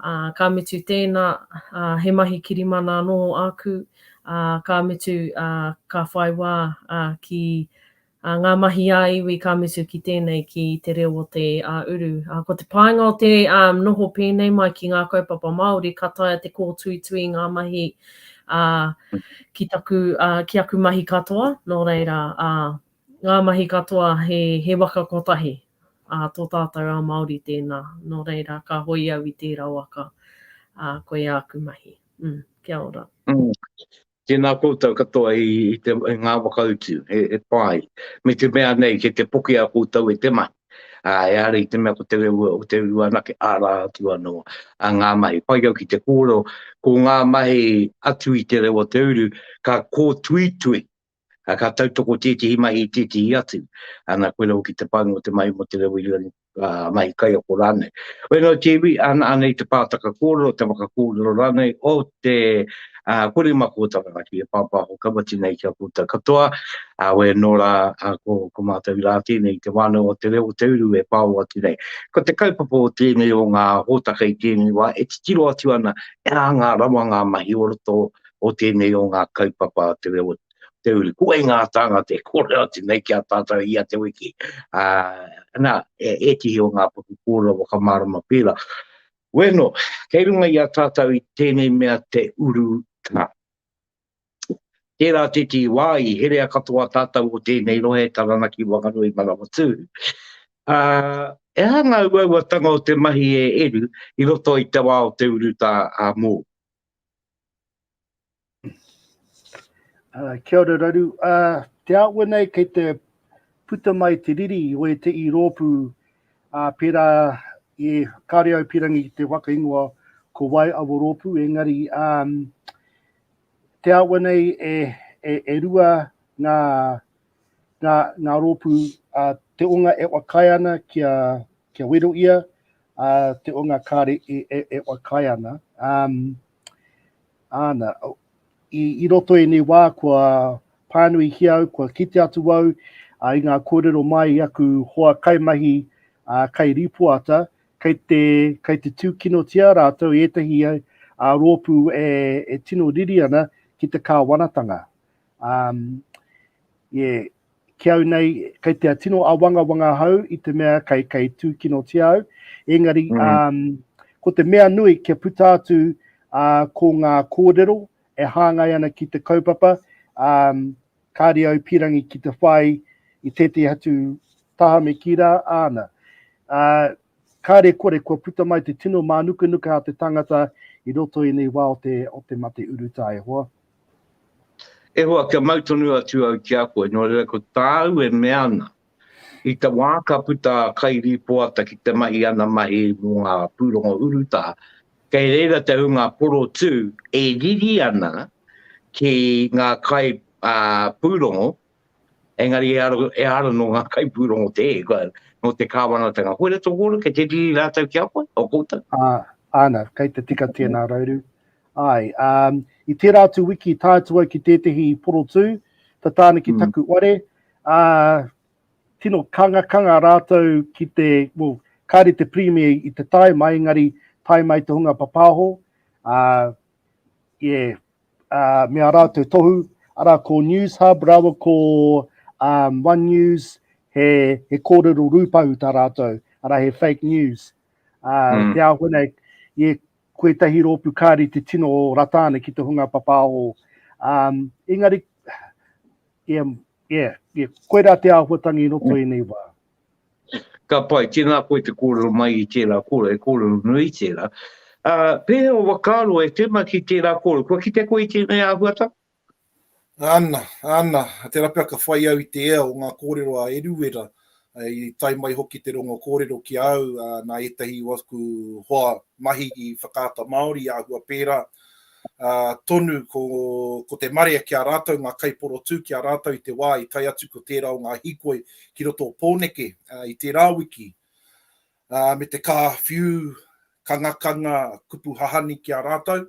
Ā, ka mutu tēnā, ā, he mahi kirimana anō āku, ā, ka mutu, ā, ka whai wā, ā, ki Ā, ngā mahi ā-iwi ka mutu ki tēnei, ki te reo o te ā-uru. Ā, ko te painga o te ā, noho pēnei mai ki ngā kaupapa Māori, ka taea te kōtuitui ngā mahi ā, ki taku, ā, ki aku mahi katoa, nō reira, ā, ngā mahi katoa he, he waka kotahi, ā, tō tātou ao Māori tēnā, nō reira, ka hoe au i tērā waka, ā, koia aku mahi. Mm, kia ora. Mm. Tēnā koutou katoa i, i, te, i ngā whakautu, he, he pai. Me te mea nei, kei te pokea koutou e te mahi. Ā, ehara i te mea ko te reo o te uru anake, arā atu anō a ngā mahi. Pai au ki te kōrero, ko ngā mahi atu i te reo o te uru, ka kōtuitui, ā, ka tautoko tētehi mahi i tētehi atu. Ana, koira hoki te painga o te mahi mō te reo irirangi mahi kaiako rānei. Wēnā te iwi, ana, anei te pātaka kōrero, te waka kōrero rānei o te uh, Korimako o Taranaki e pāpāho kau atu nei ki a koutou katoa. Uh, wēnō rā, uh, ko, ko mātou rā tēnei te wānau o te reo o te uru e pāo atu nei. Ko te kaupapa o tēnei o ngā hōtaka i tēnei wā, e titiro atu ana e ā ngā rawa ngā mahi o roto o tēnei o ngā kaupapa te reo te uru. Ko wai ngā tāngata e kōrero atu nei ki a tātou ia te wiki. Ā, nā, e, ētehi o ngā paku kōrero whakamārama pērā. Weno, kei runga i a tātou i tēnei mea te urutā. Tērā tētehi wā i herea katoa tātou o tēnei rohe Taranaki Wanganui Manawatū. Ā, e aha ngā uauatanga o te mahi e Eru i roto i te wā o te urutā ā mōu? Uh, kia ora Raru. Uh, te awa nei kei te puta mai te riri o e te i rōpū uh, pērā i kāre au pirangi ki te waka ingoa ko wai awa rōpū, engari um, te awa nei e, e, e rua ngā, ngā, ngā rōpū uh, te onga e whakaae ana kia, kia wero ia, uh, te onga kāre e, e, e whakaae ana. Um, Āna, i, i roto i ēnei wā kua pānuihia au, kua kite atu au i ngā kōrero mai i aku hoa kaimahi, ā, kairīpoata, kei te, kei te tūkinotia rātou i ētahi ā, rōpū e, e tino riri ana ki te kāwanatanga. Um, yeah, ki au nei, kei te tino awangawanga ahau i te mea kei, kei tūkinotia au. Engari, mm. um, ko te mea nui kia puta atu uh, ko ngā kōrero e hāngai ana ki te kaupapa, um, kāre au pīrangi ki te whai i tētehi atu taha me kī rā, āna. Uh, kāre kore kua puta mai te tino mānukanuka a te tangata i roto i nei wā o te, o te mate urutā e hoa. E hoa, kia mau tonu atu au ki a koe, nō reira ko tāu e mea ana, i te wā ka puta a Kairīpoata ki te mahi ana mahi mō ngā pūrongo urutā, kei reira te hunga porotū e riri ana ki ngā kai pūrongo, engari ehara nō ngā kaipūrongo te, nō te kāwanatanga. Koira tō kōrero, kei te riri rātou ki a koe, o koutou? Āna, kei te tika tēnā Rauru. Āe, um, i tērā atu wiki tae atu au ki tētehi porotū, tata ana ki mm. taku ware, ā, tino kangakanga rātou ki te, well, kāre te Premier i te tae mai, engari tae mai te hunga papaho, ā, yeah, ā, me ā rātou tohu, arā ko News Hub rāua ko Um, One News, he, he kōrero rūpahu tā rātou, arā he fake news. Uh, mm. Te āhua nei, i koetahi rōpū kāri te tino rata ana ki te hunga papāho. Um, engari, yeah, yeah, yeah, koirā te āhuatanga i roto i nei wā. Ka pai, tēnā koe te kōrero mai i tērā kōrero, he kōrero nui tērā. Uh, pēhea o whakaaro e Tema ki tērā kōrero? Kua kite koe i tēnei āhuatanga? Ana, ana, tērā pea ka whai au i te ea o ngā kōrero a Eruera, i tae mai hoki te rongo kōrero ki a au nā ētahi o aku hoa mahi i Whakaata Māori i āhua pērā tonu ko, ko te marea ki a rātou, ngā kaiporotū ki a rātou i te wā i tae atu ko tērā o ngā hīkoi ki roto o Pōneke i tērā wiki. ā, me te kāwhiu kangakanga kupu hahani ki a rātou.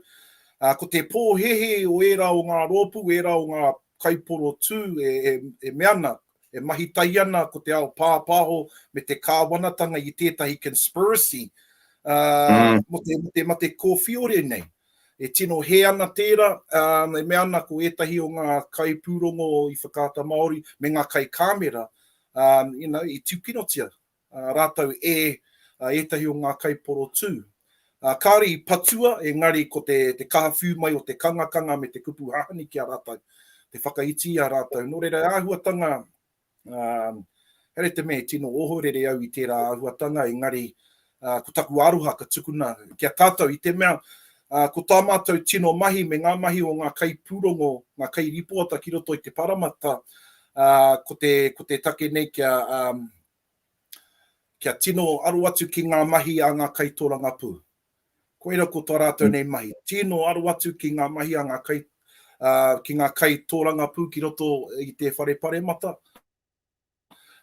Ā, ko te pōhēhē o ērā o ngā rōpū, ērā o ngā kaiporotū e, e, e mea ana, e mahi tahi ana ko te ao pāpāho me te kāwanatanga i tētahi conspiracy ā, mm. mō te, mō te mate kōwhiore nei. E tino hē ana tērā, ā, e mea ana ko ētahi o ngā kaipūrongo i Whakaata Māori me ngā kaikāmera, ā, you know, i tūkinotia rātou e ētahi o ngā kaiporotū. Kāore i patua, engari ko te, te kaha whiu mai o te kangakanga me te kupu hahani ki a rātou, te whakaiti i a rātou. Nō reira, āhuatanga, um, here te mea e tino ohorere au i tērā āhuatanga, engari uh, ko taku aroha ka tukuna ki a tātou i te mea uh, ko tā mātou tino mahi me ngā mahi o ngā kaipūrongo, ngā kairipoata ki roto i te paramata, uh, ko, te, ko te take nei kia, um, kia tino aro atu ki ngā mahi a ngā kaitōrangapū. Koira ko tā rātou nei mahi. Tino aro atu ki ngā mahi a ngā kai, uh, ki ngā kaitōrangapū ki roto i te whare paremata.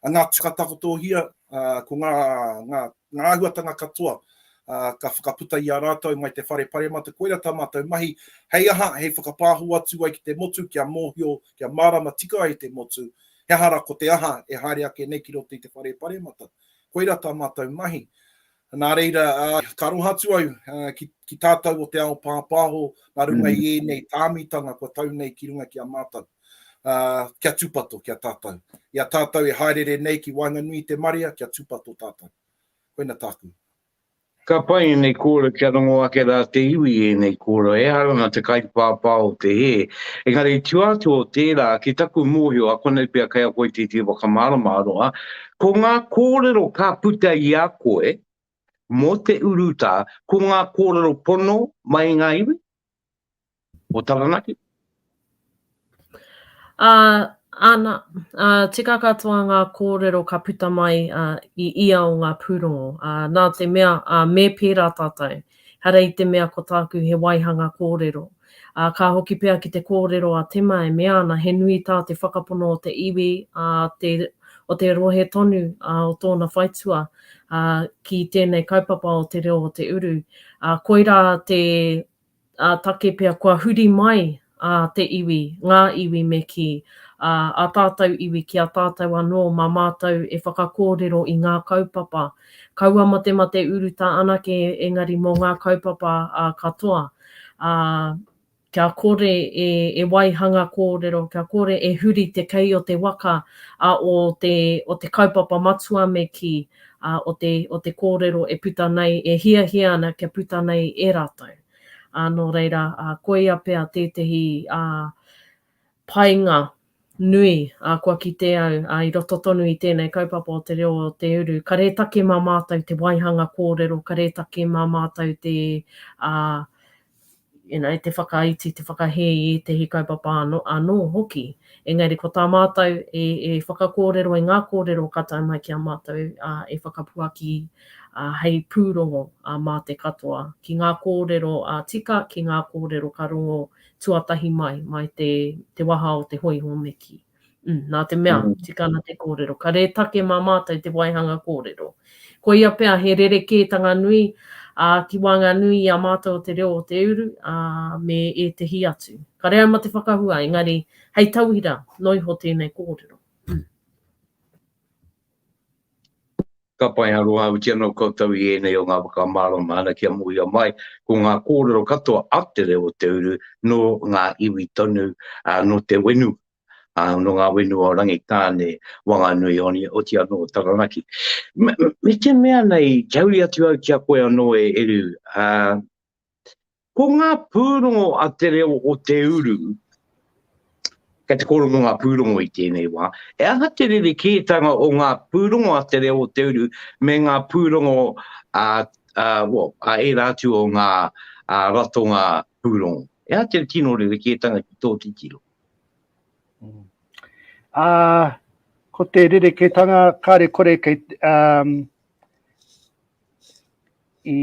A ngā whakatakotohia, uh, ko ngā, ngā, ngā āhuatanga katoa uh, ka whakaputa i a rātou mai te whare paremata. Koira tā mātou mahi, hei aha, hei whakapāho atu ai ki te motu, kia mōhio, kia mārama tika ai te motu, He aha ra ko te aha e haere ake nei ki roto i te whare paremata. Koira tā mātou mahi. Nā reira, ka aroha atu au ki, ki tātou o te ao pāpāho nā runga i ēnei tāmitanga kua tau nei ki runga ki a mātou. Uh, kia tūpato ki a tātou. I a tātou e haerere nei ki waenganui i te marea, kia tūpato tātou. Koina tāku. Ka pai ēnei kōrero kia rongo ake rā te iwi i ēnei kōrero, ehara nā te kaipāpā o te hē. Engari i tua atu o tērā, ki taku mōhio, a konei pea kei a koe tētehi whakamārama aroha, ko ngā kōrero ka puta i a koe mō te urutā, ko ngā kōrero pono mai i ngā iwi? o Taranaki? Ā, āna, ā, tika katoa ngā kōrero ka puta mai ā, i ia o ngā pūrongo. Ā, nā te mea, ā, me pērā tātou. Ehara i te mea ko tāku he waihanga kōrero. Ā, ka hoki pea ki te kōrero a Tema e mea ana he nui tā te whakapono o te iwi, ā, te, o te rohe tonu, ā, o tōna whaitua, ā, ki tēnei kaupapa o te reo o te uru. Ā, koirā te, ā, take pea kua huri mai ā te iwi, ngā iwi me kī, ā, ā tātou iwi ki a tātou anō mā mātou e whakakōrero i ngā kaupapa, kaua mō te mate urutā anake engari mō ngā kaupapa ā katoa, ā, kia kore e, e waihanga kōrero, kia kore e huri te kei o te waka ā, o te, o te kaupapa matua me kī, ā, o te, o te kōrero e puta nei, e hiahia ana kia puta nei e rātou. Ā, nō reira, ā, koia pea tētehi, ā, painga nui, ā, kua kite au, ā, i roto tonu i tēnei kaupapa o te reo o te uru, kare take mā mātou te waihanga kōrero, kare take mā mātou te, ā, you know, te whakaiti, te whakahē i ētehi kaupapa anō, anō hoki. Engari ko tā mātou e, e whakakōrero i ngā kōrero ka tae mai ki a mātou, ā, e whakapuaki ā, hei pūrongo ā, mā te katoa, ki ngā kōrero ā, tika, ki ngā kōrero ka rongo tuatahi mai, mai te, te waha o te hōiho me kī. Mm, nā te mea, mm. tika ana te kōrero. Ka re take mā mātou te waihanga kōrero. Koia pea he rerekētanga nui ā, ki waenganui i a mātou o te reo o te uru ā, me ētehi atu. Ka rea ma te whakahua, engari hei tauira no iho tēnei kōrero. Mm. Ka pai aroha oti anō koutou i ēnei o ngā whakamārama ana kia mōhio mai ko ngā kōrero katoa a te reo o te uru nō ngā iwi tonu, ā, nō te whenua. Ā, nō ngā whenua o Rangitāne, Wanganui, oti anō Taranaki. Me, me te mea nei, kia uri atu au ki a koe anō e Eru, ā, ko ngā pūrongo a te reo o te uru, kei te kōrero mō ngā pūrongo i tēnei wā, e aha te rerekētanga o ngā pūrongo a te reo o te uru me ngā pūrongo a, a, well, a ērā atu o ngā a, ratonga pūrongo? E aha te tino rerekētanga ki tō titiro? Mm. Ā, ko te rerekētanga kāre kore kei, um, i,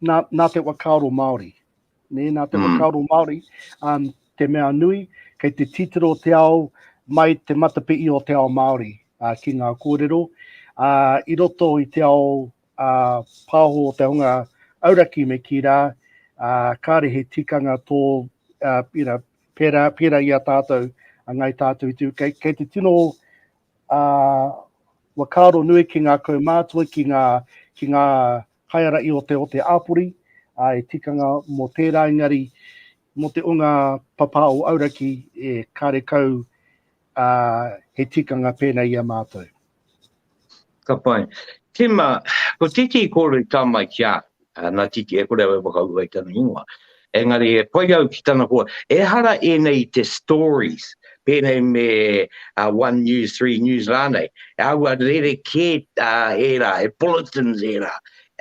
nā, nā te whakaaro Māori. Nē, nā te mm. whakaaro Māori, um, te mea nui, kei te titiro te ao mai te matapi'i o te ao Māori uh, ki ngā kōrero. Uh, I roto i te ao uh, pāho o te hunga auraki me kī rā, uh, kāre he tikanga tō, uh, you know, pērā, pērā i a tātou, a Ngāi Tātou i tū. Kei, kei te tino uh, whakaaro nui ki ngā kaumātua, ki ngā, ki ngā kaiarahi o te o te āpori, uh, e tikanga mō tērā engari, mō te unga papā o Auraki, e karekau uh, he tikanga pēnei i a mātou. Ka pai. Tima, ko tētehi kōrero i tā mai ki a au, nā Titi, e kore au e whakaū ai tana ingoa, engari e pai au ki tana kōrero, ehara ēnei i te stories, pēnei me uh, One News, Three News rānei, e aua rerekē uh, ērā, he bulletins ērā.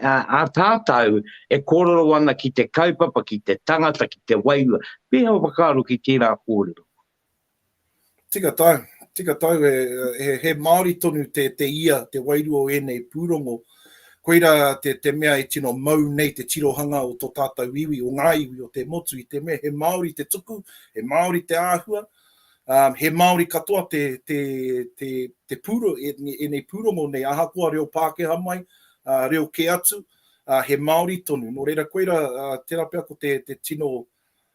Uh, a tātou e kōrero ana ki te kaupapa, ki te tangata, ki te wairua. Pēhea o whakaaro ki tērā kōrero? Tika tau, tika tau, he, he, he Māori tonu te, te ia, te wairua o ēnei pūrongo. Koirā te, te mea e tino mau nei te tirohanga o tō tātou iwi, o ngā iwi o te motu, i te mea he Māori te tuku, he Māori te āhua, um, he Māori katoa te, te, te, te pūro, ēnei pūrongo nei, ahakoa reo Pākehā mai, uh, reo kē atu, uh, he Māori tonu. Nō reira, koirā, uh, tērā pea ko te, te tino,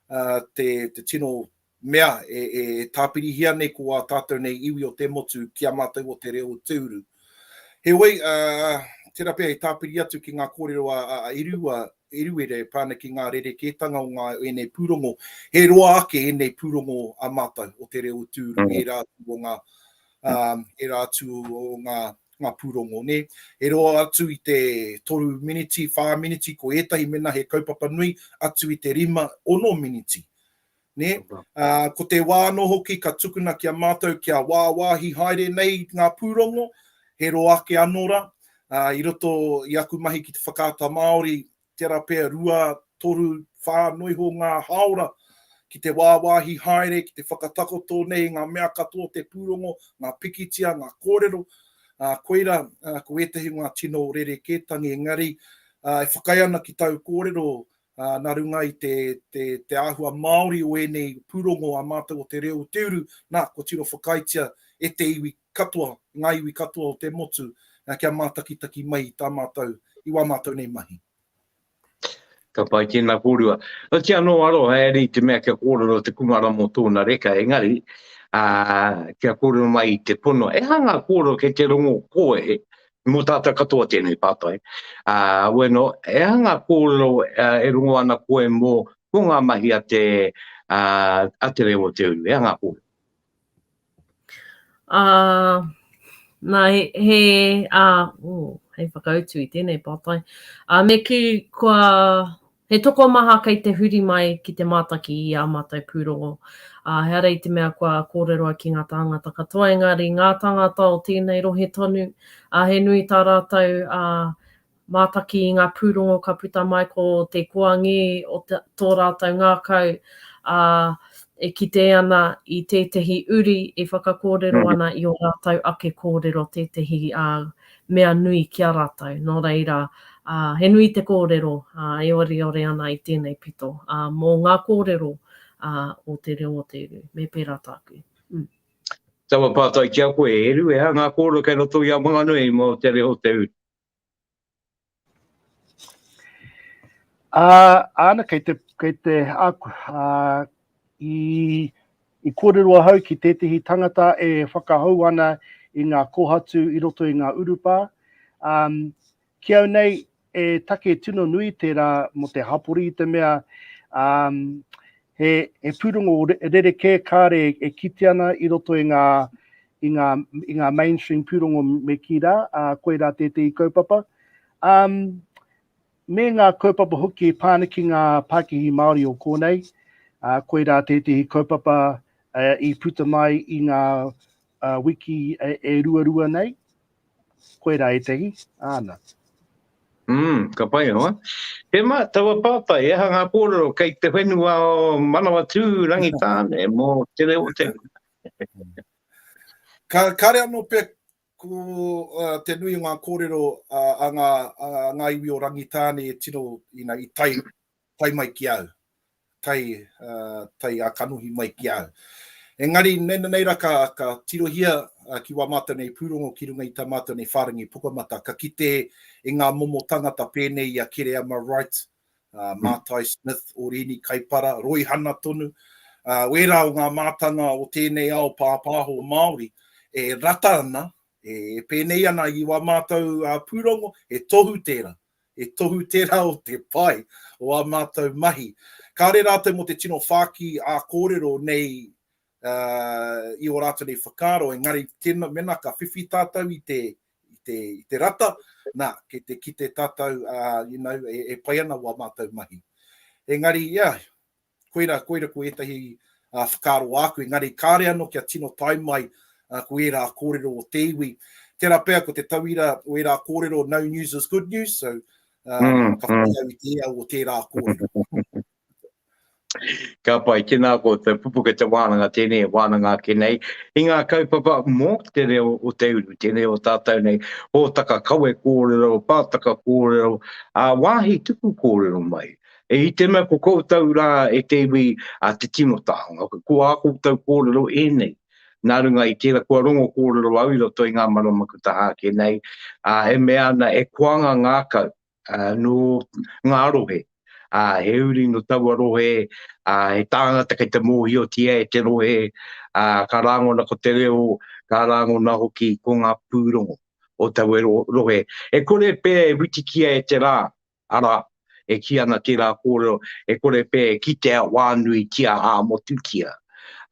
uh, te, te tino mea e, e tāpirihia nei ko ā tātou nei iwi o te motu ki a mātou o te reo o te uru. Heoi, uh, tērā pea e tāpiri atu ki ngā kōrero a, a, a Irua, Eruera e pā ana ki ngā rerekētanga o ngā ēnei pūrongo. He roa ake ēnei pūrongo a mātou o te reo o te uru, mm. ērā atu o ngā, um, ērā atu o ngā, ngā pūrongo, nē. He roa atu i te 3 miniti, 4 miniti, ko ētahi mena he kaupapa nui, atu i te 5, 6 miniti. Nē? Ā, ko te wā anō hoki ka tukuna ki a mātou kia wāwāhi haere nei ngā pūrongo, he roa ake anō rā. Ā, i roto i aku mahi ki te Whakaata Māori, tērā pea rua, toru, whā noiho ngā hāora ki te wāwāhi haere, ki te whakatakoto nei i ngā mea katoa o te pūrongo, ngā pikitia, ngā kōrero. Ā, koirā, ā, ko ētahi o ngā tino rerekētangi, engari, ā, e whakaae ana ki tāu kōrero, ā, nā runga i te, te, te āhua Māori o ēnei pūrongo a mātou o te reo o te uru, nā, kua tino whakaaetia e te iwi katoa, ngā iwi katoa o te motu, kia mātakitaki mai i tā mātou, i wā mātou nei mahi. Ka pai tēnā kōrua. Oti anō aroha e i te mea kia kōrero te kumara mō tōna reka, engari, ā, kia kōrero mai i te pono. E aha ngā kōrero kei te rongo koe Mō tātou katoa tēnei pātai. Ā, bueno, e aha ngā kōrero e rongo ana koe mō, mō ngā mahi a te, ā, a te reo o te uru? E aha ngā kōrero? Ā, nā, he, he, ā, oh, hei whakautu i tēnei pātai. Ā, me kī, kua, He tokomaha kei te huri mai ki te mātaki i ā mātou pūrongo. Ā, ehara i te mea kua kōreroa ki ngā tāngata katoa, engari ngā tāngata o tēnei rohe tonu, ā, he nui tā rātou, ā, mātaki i ngā pūrongo ka puta mai ko te koangī o te, tō rātou ngākau, ā, e kite ana i tētehi uri e whakakōrero ana i ō rātou ake kōrero tētehi, ā, mea nui ki a rātou. Nō reira, ā, he nui te kōrero, ā, e oreore ana i tēnei pito, ā, mō ngā kōrero, ā, o te reo o te uru. Me pērā tāku. Mm. Taua pātai ki a koe, Eru, e aha ngā kōrero kei roto i a Wanganui mō te reo o te uru? Ā, āna, kei te, kei te, ā, ā, i, i kōrero ahau ki tētehi tangata e whakahou ana i ngā kōhatu i roto i ngā urupā. Um, ki au nei, e take tino nui tērā mō te hapori i te mea, um, He, he pūrongo rerekē kāre e kite ana i roto i ngā, i ngā, i ngā mainstream pūrongo me kī rā, ā, koirā tētehi kaupapa. Um, me ngā kaupapa hoki e pā ana ki ngā pākihi Māori o kōnei, ā, koirā tētehi kaupapa i puta mai i ngā wiki e ruarua nei, koirā ētehi, āna. Mm, ka pai hoa. Tēmā, taua pātai, e aha ngā kōrero kei te whenua o Manawatū, Rangitāne, mō te reo o te Ka, kāre anō pea ko uh, te nui o ngā kōrero uh, a ngā, a ngā iwi o Rangitāne e tino you know, i tai, tae mai ki au, tae, uh, tae a kanohi mai ki au. Engari, nei, nei ra ka, ka tirohia uh, ki wā mātou nei pūrongo ki runga i tā mātou nei whārangi pukamata, ka kite i ngā momo tangata pēnei i a Kereama Wright, uh, Mātai Smith, Orini Kaipara, Roihana tonu, uh, wērā o ngā mātanga o tēnei ao pāpāho Māori, e rata ana, e pēnei ana i wā mātou uh, pūrongo, e tohu tērā He tohu tērā o te pai o ā mātou mahi. Kāore rātou mō te tino whāki ā-kōrero nei i ō rātou nei whakaaro, engari tēnā, mēnā ka whiwhi tātou i te, i te, i te rata, nā, kei te kite tātou, uh, you know, e, e pai ana wā mātou mahi. Engari, yeah, Koira, koira ko ētahi whakaaro āku, engari kāre anō kia tino tae mai ko ērā kōrero o te iwi. Tērā pea ko te tauira o ērā kōrero, no news is good news, so ka whai au i te ea o tērā kōrero. Ka pai, tēnā ko te pupuke te wānanga tēnei e wānanga ake nei i ngā kaupapa mō te reo o te uru, tēnei o tātou nei hōtaka kawe kōrero, pātaka kōrero, ā wāhi tuku kōrero mai. E i te mea ko koutou rā e te iwi a te tino taonga, ko ā koutou kōrero ēnei. Nā runga i tērā kua rongo kōrero au i roto i ngā marama kua taha ake nei, ā, e mea ana e koanga ngākau nō ngā rohe, ā, he uri nō taua rohe, ā, he tāngata kei te mōhiotia e te rohe, ā, ka rāngona ko te reo, ka rāngona hoki ko ngā pūrongo o taua rohe. E kore pea e whitikia e te rā, Arā, e kī ana tērā kōrero, e kore pea e kitea whānuitia ā-motutia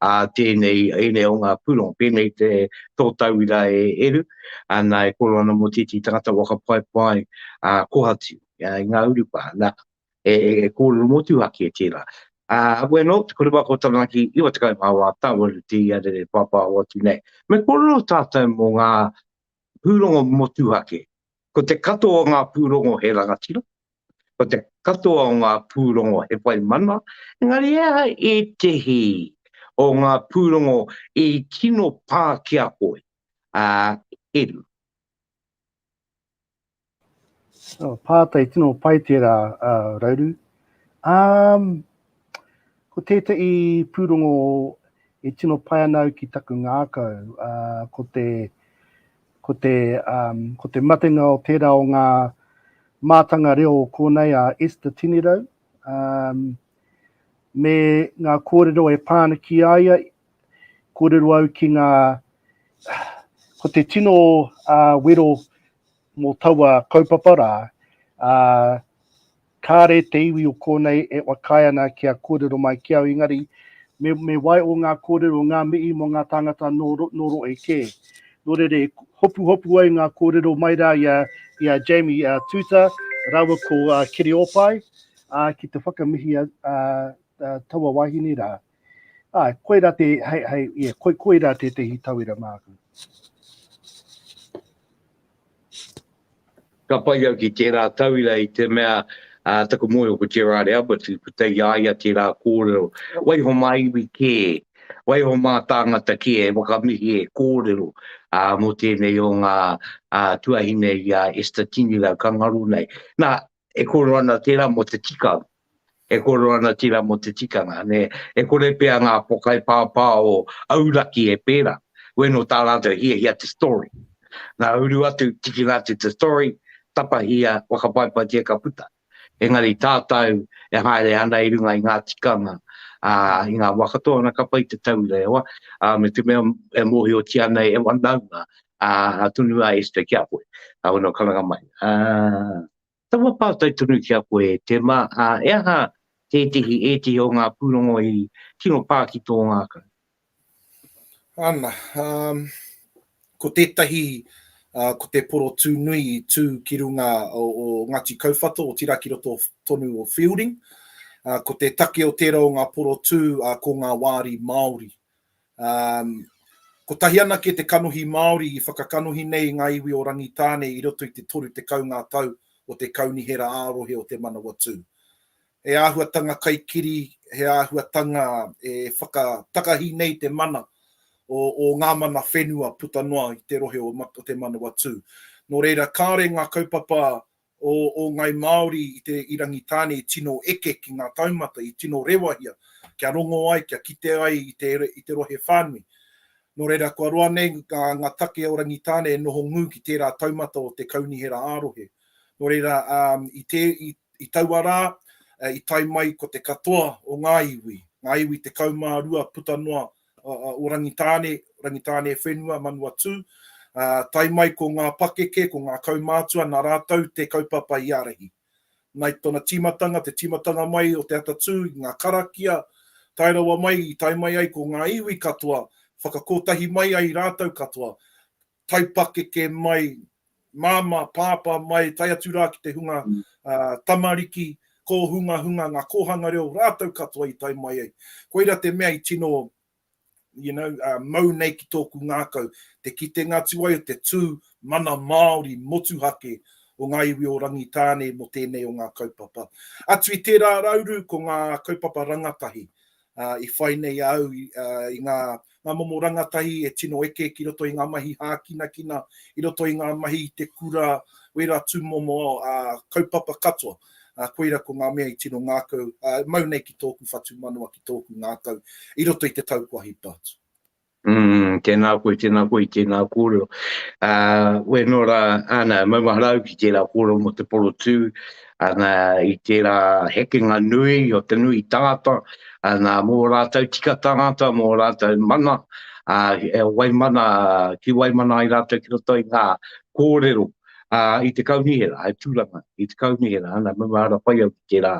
ā tēnei, ēnei o ngā pūrongo, pēnei te tō tauira e Eru, ana e kōrero ana mō tētehi tangata waka paepae ā kohatu i ngā urupā, nā, e, e, e kōrero motuhake tērā. Ā, bueno, te kore waka o Taranaki, 94 tāwaru te ia rere pāpāho atu nei. Me kōrero tātou mō ngā pūrongo motuhake Ko te katoa o ngā pūrongo he rangatira, ko te katoa o ngā pūrongo he whai mana, engari he aha ētehi o ngā pūrongo i tino pā ki a koe, a Eru? Oh, pātai tino pai tērā, uh, Rauru. Um, ko tētahi pūrongo e tino pai ana au ki taku ngākau, uh, ko te Ko te, um, ko te matenga o tērā o ngā mātanga reo o kōnei a Esther Tinirau, um, me ngā kōrero e pā ana ki a ia, kōrero au ki ngā, ko te tino uh, wero mō taua kaupapa rā, uh, Kāre te iwi o kōnei e whakaae ana kia kōrero mai ki au, engari me, me wai o ngā kōrero, ngā mihi mō ngā tāngata nō, nō rohe kē. Nō reira, e hopuhopu ai ngā kōrero mai rā i a, i a Jamie uh, Tuta rāua ko uh, Kiri Opai uh, ki te whakamihi a, a, a taua wahine rā. Āe, koirā te, hei, hei, yeah, koi, koirā tētehi tauira māku. Ka pai au ki tērā tauira i te mea ā, taku mōhio ko Gerard Albert i puta i a ia tērā kōrero. Waiho mā iwi kē, waiho mā tāngata kē e whakamihi e kōrero ā, mō tēnei o ngā ā, tuahine i a Esther Tinirau ka ngaro nei. Nā, e kōrero ana tērā mō te tikanga. E kōrero ana tērā mō te tikanga, nē. E kore pea ngā pokai pāpā o auraki e pērā. Wēnō tā rātou hiahia te story. Nā, uru atu, tikina atu te story, tapahia, whakapaepaetia ka puta. Engari tātou e haere ana i runga i ngā tikanga, ā, i ngā wā katoa, nā ka pai te tauira e hoa, ā, me te mea e mōhiotia nei e wanaunga, ā, tonu a Esther ki a koe. Ā, wēnō karanga mai. Ā, Taua pātai tonu ki a koe e Tema, ā, e aha tētehi, ētehi o ngā pūrongo i tino pā ki tō ngākau? Ana, um, ko tētahi, uh, ko te porotū nui i tū ki runga o, o Ngāti Kauwhata, otirā ki roto tonu o Feilding. Uh, ko te take o tērā o ngā porotū, uh, ko ngā wāri Māori. Um, kotahi anake te kanohi Māori i whakakanohi nei i ngā iwi o Rangitāne i roto i te 30 ngā tau o te Kaunihera ā-rohe o Te Manawatū. He āhuatanga kaikiri, he āhuatanga e whakatakahi nei te mana o, o ngā mana whenua puta noa i te rohe o, o Te Manawatū. Nō reira, kāore ngā kaupapa o, o Ngai Māori i te i Rangitāne i tino eke ki ngā taumata, i tino rewahia, kia rongo ai, kia kite ai i te, i te rohe whānui. Nō reira, kua roa nei ngā, ngā take o Rangitāne e noho ngū ki tērā taumata o te kaunihera ā-rohe. Nō reira, um, i, te, i, i taua rā, i tae mai ko te katoa o ngā iwi, ngā iwi 12 puta noa o Rangitāne, Rangitāne whenua, Manawatū, tae mai ko ngā pakeke, ko ngā kaumātua, nā rātou te kaupapa i ārahi. Nā i tōna tīmatanga, te tīmatanga mai o te atatū, i ngā karakia, tae rawa mai, i tae mai ai ko ngā iwi katoa, whakakotahi mai ai rātou katoa, taipakeke mai, māmā, pāpā mai, tae atu rā ki te hunga tamariki, kōhungahunga, ngā kōhanga reo, rātou katoa i tae mai ai. Koira te mea i tino, you know, uh, mau nei ki tōku ngākau, te kitenga atu ai o te tū mana Māori motuhake o ngā iwi o Rangitāne mō tēnei o ngā kaupapa. Atu i tērā rauru, ko ngā kaupapa rangatahi uh, i whai nei au i, uh, i ngā ngā momo rangatahi e tino eke ki roto i ngā mahi hākinakina, i roto i ngā mahi i te kura, wērā tūmomo kaupapa katoa. Koira ko ngā mea i tino ngākau, mau nei ki tōku whatumanawa, ki tōku ngākau, i roto i te tau kua hipa atu. Mm, tēnā koe, tēnā koe i tēnā kōrero. Uh, weno rā, ana, maumahara au ki tērā kōrero mō te porotū, ana, i tērā hekenga nui o te nui tangata, ana, mō rātou tika tangata, mō rātou mana, ā, e waimana, ki waimana ai rātou ki roto i ngā kōrero, ā, i te kaunihera, hai tūranga i te kaunihera, ana, maumahara pai au ki tērā,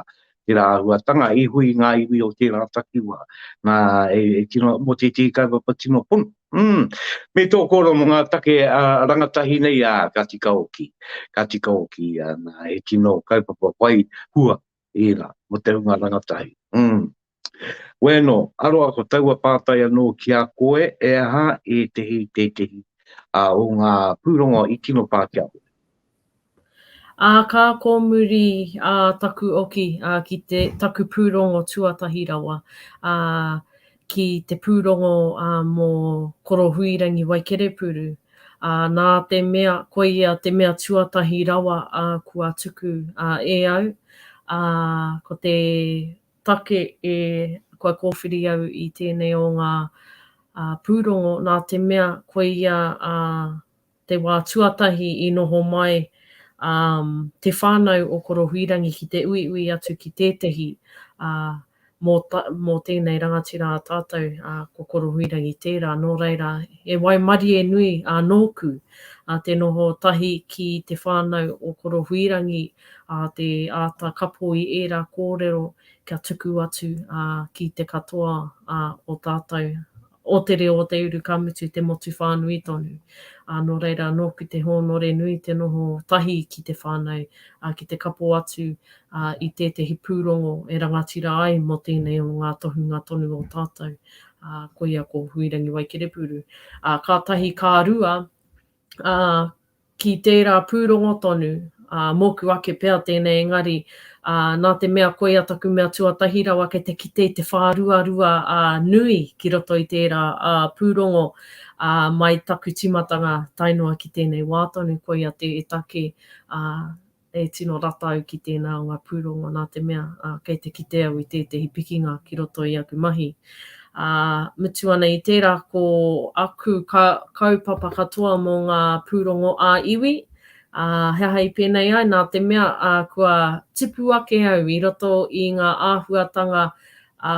tērā āhuatanga, i hui ngā iwi o tērā takiwā, nā, e, e tino, mō tētehi kaupapa tino pono. Mm. Me tō kōrero mō ngā take a rangatahi nei, ā, ka tika hoki, ka tika hoki, ā, nā, he tino kaupapa whai hua ērā mō te hunga rangatahi. Mm. Bueno, aroa ko taua pātai anō ki a koe, e aha ētehi, tētehi ā, o ngā pūrongo i tino pā ki a koe? Ā, ka kōmuri ā, taku oki ā, ki te, taku pūrongo tuatahi rawa, ā, ki te pūrongo ā, mō Korohuirangi Waikerepuru. Ā, nā te mea, koia te mea tuatahi rawa ā, kua tuku ā, e au, ā, ko te take e kua kōwhiri au i tēnei o ngā ā, pūrongo, nā te mea koia ā, te wā tuatahi i noho mai um, te whānau o Korohuirangi ki te uiui atu ki tētehi uh, mō, ta, mō tēnei rangatira a tātou, uh, ko Korohuirangi tērā. Nō reira, e waimarie nui uh, nōku uh, te noho tahi ki te whānau o Korohuirangi, uh, te āta kapo i ērā kōrero kia tuku atu uh, ki te katoa uh, o tātou o te reo o te uru ka mutu te motu whānui tonu. Ā, nō reira, nōku te hōnore nui te noho tahi ki te whānau, ā, ki te kapo atu, ā, i tētehi pūrongo e rangatira ai mō tēnei o ngā tohunga tonu o tātou, ā, koia ko Huirangi Waikerepuru. Ā, kātahi ka rua, ā, ki tērā pūrongo tonu, ā, mōku ake pea tēnei engari, ā, nā te mea koia taku mea tuatahi rawa kei te kite i te whāruarua, ā, nui ki roto i tērā, ā, pūrongo, ā, mai taku tīmatanga tae noa ki tēnei wā tonu koia te take, ā, e tino rata au ki tēnā o ngā pūrongo nā te mea, ā, kei te kite au i tētehi pikinga ki roto i aku mahi. Ā, mutu ana i tērā ko aku ka, kaupapa katoa mō ngā pūrongo ā-iwi, ā, he aha i pēnei ai, nā te mea, ā, kua tipu ake au i roto i ngā āhuatanga, ā,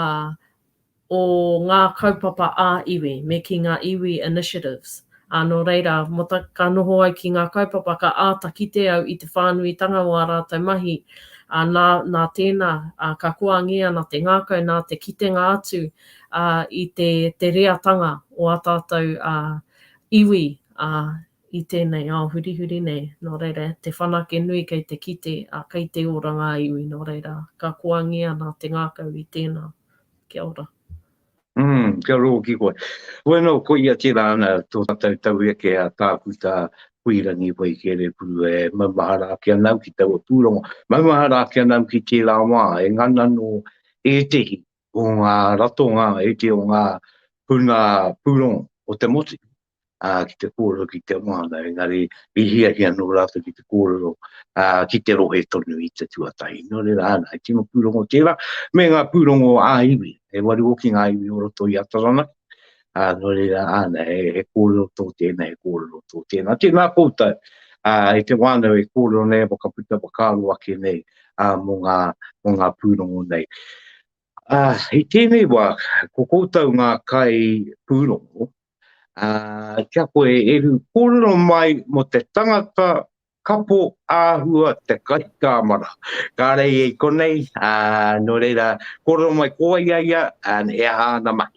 o ngā kaupapa ā-iwi, me kī ngā iwi initiatives. Ā, nō reira, mō ta, ka noho au ki ngā kaupapa, ka āta kite au i te whānuitanga o ā rātou mahi. Ā, nā, nā tēnā, ā, ka koangia ana te ngākau nā te kitenga atu, ā, i te, te reatanga o ā tātou, ā, iwi, ā, i tēnei ao hurihuri nei. Nō reira, te whanake nui kei te kite, ā, kei te ora ngā iwi, nō reira, ka koangia ana te ngākau i tēnā. Kia ora. Mm, kia ora hoki koe. Bueno, ko ia tērā ana tō tātou taueke a Tākuta Huirangi Waikerepuru e maumahara ake ana au ki taua pūrongo. Maumahara ake ana au ki tērā wā, e ngana nō ētehi o ngā ratonga, ētehi o ngā puna pūrongo o te motu ā, ki te kōrero ki te wānau, engari i hiahia nō rātou ki te kōrero ā, ki te rohe tonu i te tuatahi. Nō reira, āna, he tino pūrongo tērā, me ngā pūrongo ā-iwi, he waru hoki ngā iwi o roto i a Taranaki, ā, nō reira, āna, he, he kōrero tō tēnā, he kōrero tō tēnā. Tēnā koutou, ā, e te wānau e kōrero nei, e whakaputa whakaaro ake nei, ā, mō ngā, mō ngā pūrongo nei. Ā, i tēnei wā, ko koutou ngā kai pūrongo, ā, kia koe e Eru, kōrero mai mō te tangata kapo āhua te kaikāmara. Kāre ia i konei, ā, nō reira, kōrero mai ko wai a ia, ā, he aha āna mahi.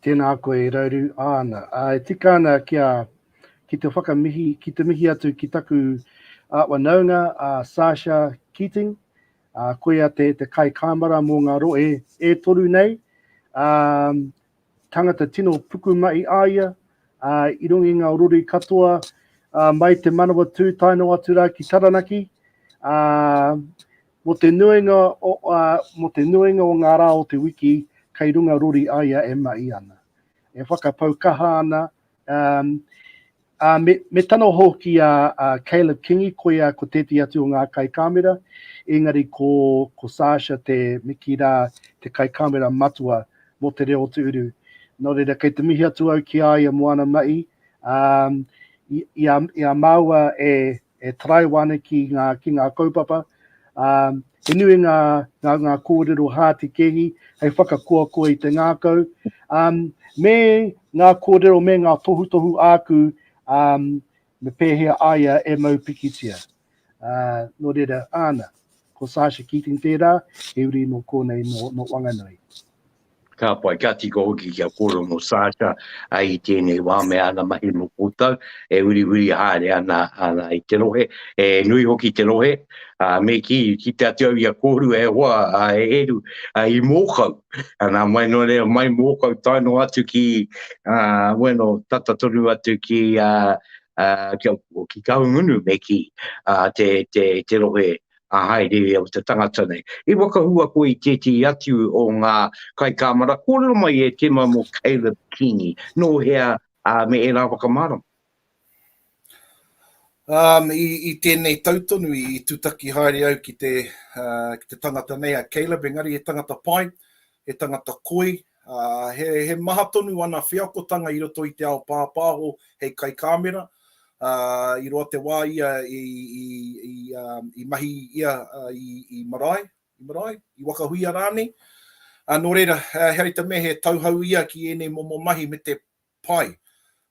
Tēnā koe e Rauru, āna. Ā, e tika ana kia, ki te whakamihi, ki te mihi atu ki taku ā, whanaunga, a Sasha Keating, ā, koia te, te kaikāmara mō ngā rohe e toru nei, ā, tangata tino pukumahi a ia, ā, i runga i ngā rori katoa, ā, mai te Manawatū tae noa atu rā ki Taranaki, ā, mō te nuinga o, ā, mō te nuinga o ngā rā o te wiki, kei runga rori a ia e mahi ana. E whakapau kaha ana, ā, Ā, me, me tana hoki a, a Caleb Kingi, koia ko tētehi atu o ngā kaikāmera, engari ko, ko Sasha te, me kī rā, te kaikāmera matua mō Te Reo o Te Uru. Nō reira, kei te mihi atu au ki a ia mō ana mahi, ā, i, i a, i a māua e, e taraiwa ana ki ngā, ki ngā kaupapa, ā, he nui ngā, ngā, ngā kōrero hātekēhi hei whakakoakoa i te ngākau, ā, me ngā kōrero me ngā tohutohu āku, ā, me pēhea a ia e mau pikitia. Ā, nō reira, āna, ko Sasha Keating tērā, he uri nō kōnei nō, nō Wanganui. Ka pai, ka tika hoki kia kōrero mō Sasha i tēnei wā me āna mahi mō koutou, e uriuri haere ana, ana i te rohe, e nui hoki te rohe, ā, me kī, kite atu au i a kōrua e hoa, ā, e Eru, ā, i Mōkau, nā mai noa nei, mai Mōkau tae noa atu ki, ā, bueno, tata tonu atu ki, ā, ā, ki, ki Kahungunu, me kī, ā, te, te, te rohe a haereere o te tangata nei. I whakahua koe i tētehi atu o ngā kaikāmara. Kōrero mai e Tema mō Caleb Kingi. Nō hea ā, me ērā whakamārama? Um, i, i tēnei tau tonu i, i tutaki haere au ki te, uh, ki te tangata nei a Caleb, engari he tangata pai, he tangata koi, uh, he, he maha tonu ana wheakotanga i roto i te ao pāpāho hei kaikāmera, Uh, i roa te wā ia i, i, i, um, i mahi ia uh, i, i marae, i marae, i Wakahuia rānei. Uh, nō reira, uh, he te mea he tauhou ia ki ēnei momo mahi me te pai.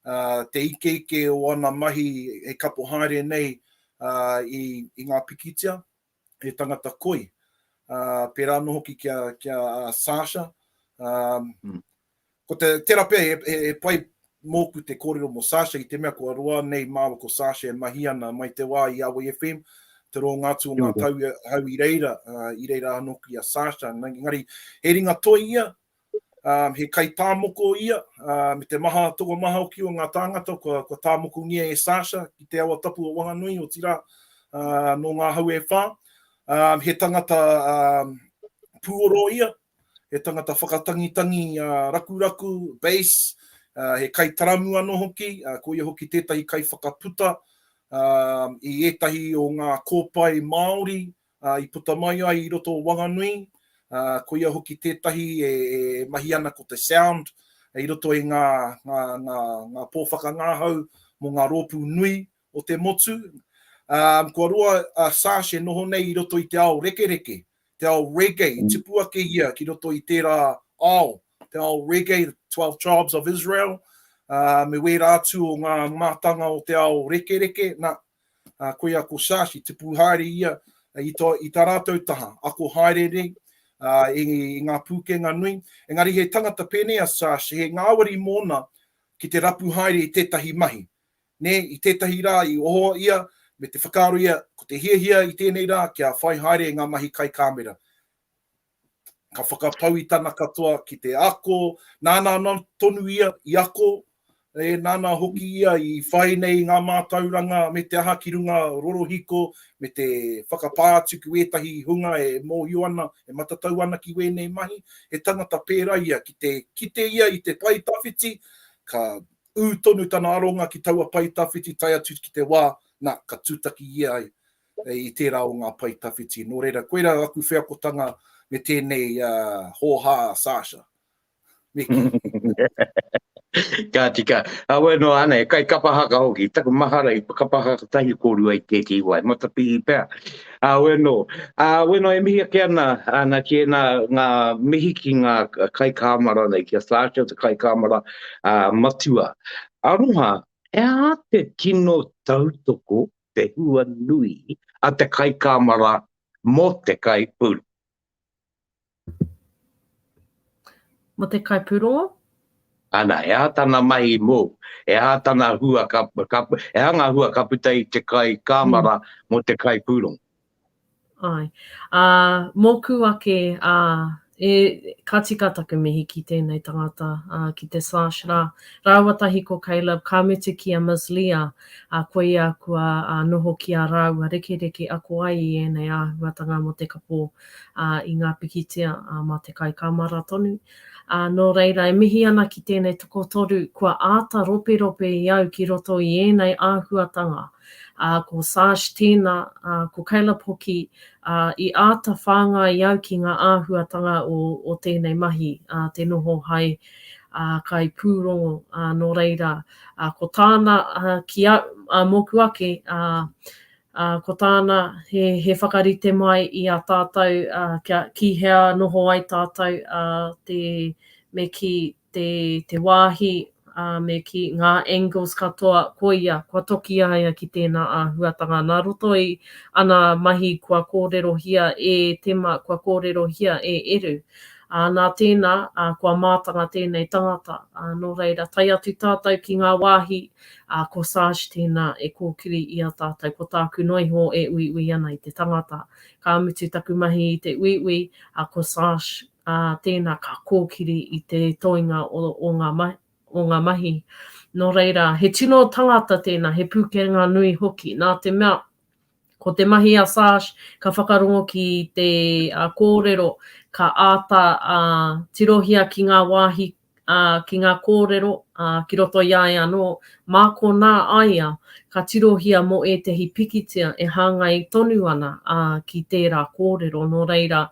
Uh, te ikeike o ana mahi e kapo haere nei uh, i, i ngā pikitia, he tangata koi. Uh, pērā anō hoki ki a, ki a Sasha. Um, mm. Ko te, tērā pea he, he, he pai mōku te kōrero mō Sasha i te mea kua roa nei māua ko Sasha e mahi ana mai te wā i Awe FM, te roanga atu o ngā tau hau i reira, uh, i reira anō ki a Sasha. Engari, he ringa toi ia, um, he kaitāmoko ia, uh, me te maha, tokomaha hoki o ngā tāngata kua, kua tāmokongia e Sasha ki te awa tapu o Wanganui, otirā, uh, nō ngā hau e whā. Um, he tangata um, pūoro ia, he tangata whakatangitangi rakuraku, bass, he kaitaramu anō hoki, ko ia hoki tētahi kaiwhakaputa i ētahi o ngā kōpae Māori i puta mai ai i roto o Wanganui, ko ia hoki tētahi e mahi ana ko te sound i roto i ngā, ngā, ngā, ngā pō whakangahau mō ngā rōpū nui o te motu. Kua roa a Sash e noho nei i roto i te ao rekereke, te ao reggae, i tipu ake ia ki roto i tērā ao, te ao reggae, the 12 tribes of Israel, uh, me wērā atu o ngā mātanga o te ao rekereke, nā, uh, koia ko Sash, i tipu haere ia i, to, i tā rātou taha, ako haere nei, uh, i, i ngā pūkenga nui. Engari he tangata pēnei a Sash, he ngāwari mōna ki te rapu haere i tētahi mahi. Nē, i tētahi rā i oho ia, me te whakaaro ia, ko te hiahia i tēnei rā kia whai haere i ngā mahi kaikāmera. Ka whakapau i tana katoa ki te ako, nāna anō tonu ia i ako, e, nāna hoki ia i whai nei i ngā mātauranga me te aha ki runga rorohiko, me te whakapā atu ki wētahi hunga e mōhio ana, e matatau ana ki wēnei mahi. He tangata pērā ia, ki te kite ia i te pae tawhiti, ka ū tonu tana aronga ki taua pae tawhiti tae atu ki te wā, nā, ka tūtaki ia ai i tērā o ngā pae tawhiti. Nō reira, koirā aku wheakotanga me tēnei hōhā a Sasha. Me kī. Ka tika. Awe no ana, e kai kapa haka hoki. Taku mahara i kapa haka tahi kōrua i tētehi wā. Matapihi pea. Awe no. Awe no, e mihi ake ana, ana ki ēnā ngā mihi ki ngā kaikāmara nei, ki a Sasha te kaikāmara matua. Aroha, he aha te tino tautoko te hua nui a te kaikāmara mō te kaipūrongo. Mō te kaipūrongo? Ana, he aha tana mahi mōu? He aha tana hua ka, ka, he aha ngā hua ka puta i te kaikāmara mm. mō te kaipūrongo? Āe. Ā, mōku ake, ā, e, ka tika taku mihi ki tēnei tangata, ā, ki te Sash rā. Rāua tahi ko Caleb, ka mutu ki a Ms Leah, ā, koia kua, ā, noho ki a rāua rekereke ako ai i ēnei āhuatanga mō te kapo, ā, i ngā pikitia, ā, mā te kaikāmara tonu. Ā, nō reira, e mihi ana ki tēnei tokotoru kua āta roperope i au ki roto i ēnei āhuatanga. ā, ko Sash tēnā, ā, ko Caleb hoki, ā, i āta whāngai au ki ngā āhuatanga o, o tēnei mahi, ā, te noho hai, ā, kaipūrongo, ā, nō reira, ā, ko tāna, ā, ki au, ā, mōku ake, ā, ā, ko tāna he, he whakarite mai i a tātou, ā, kia, ki hea noho ai tātou, ā, te, me kī, te, te wāhi, ā, me kī, ngā angles katoa, koia, kua toki a ia ki tēnā āhuatanga. Nā roto i ana mahi kua kōrerohia e Tema, kua kōrerohia e Eru. Ā, nā tēnā, ā, kua mātanga tēnei tangata. Ā, nō reira, tae atu tātou ki ngā wāhi, ā, ko Sarge tēnā e kōkiri i a tātou. Ko tāku noa iho e uiui ana i te tangata. Ka mutu taku mahi i te uiui, ā, ko Sarge ā, tēnā ka kōkiri i te toenga o, o, ngā, ma, o ngā mahi. Nō reira, he tino tangata tēnā, he pūkenga nui hoki, nā te mea, ko te mahi a Sash, ka whakarongo ki te uh, kōrero, ka āta uh, tirohia ki ngā wāhi ā, ki ngā kōrero, ā, ki roto i a ia anō, mā konā a ia ka tirohia mō ētehi pikitia e hāngai tonu ana, ā, ki tērā kōrero. Nō reira,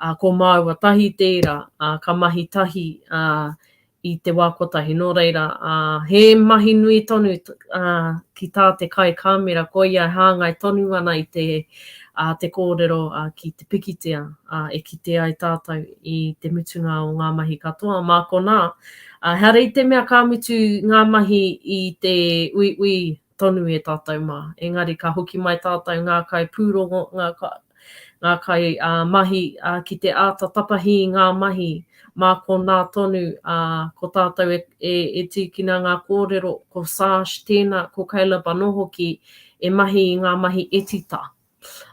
ā, ko māua tahi tērā, ā, ka mahi tahi, ā, i te wā kotahi. Nō reira, ā, he mahi nui tonu, ā, ki tā te kaikāmera, koia e hāngai tonu ana i te, ā, te kōrero, ā, ki te pikitia, ā, e kite ai tātou i te mutunga o ngā mahi katoa. Mā konā, ā, ehara i te mea ka mutu ngā mahi i te uiui tonu e tātou mā, engari ka hoki mai tātou ngā kaipūrongo, ngā, ngā kai ā, mahi ā, ki te āta tapahi i ngā mahi, mā konā tonu, ā, ko tātou e, e, e tīkina ngā kōrero, ko Sash tēnā, ko Caleb anō hoki, e mahi i ngā mahi etita,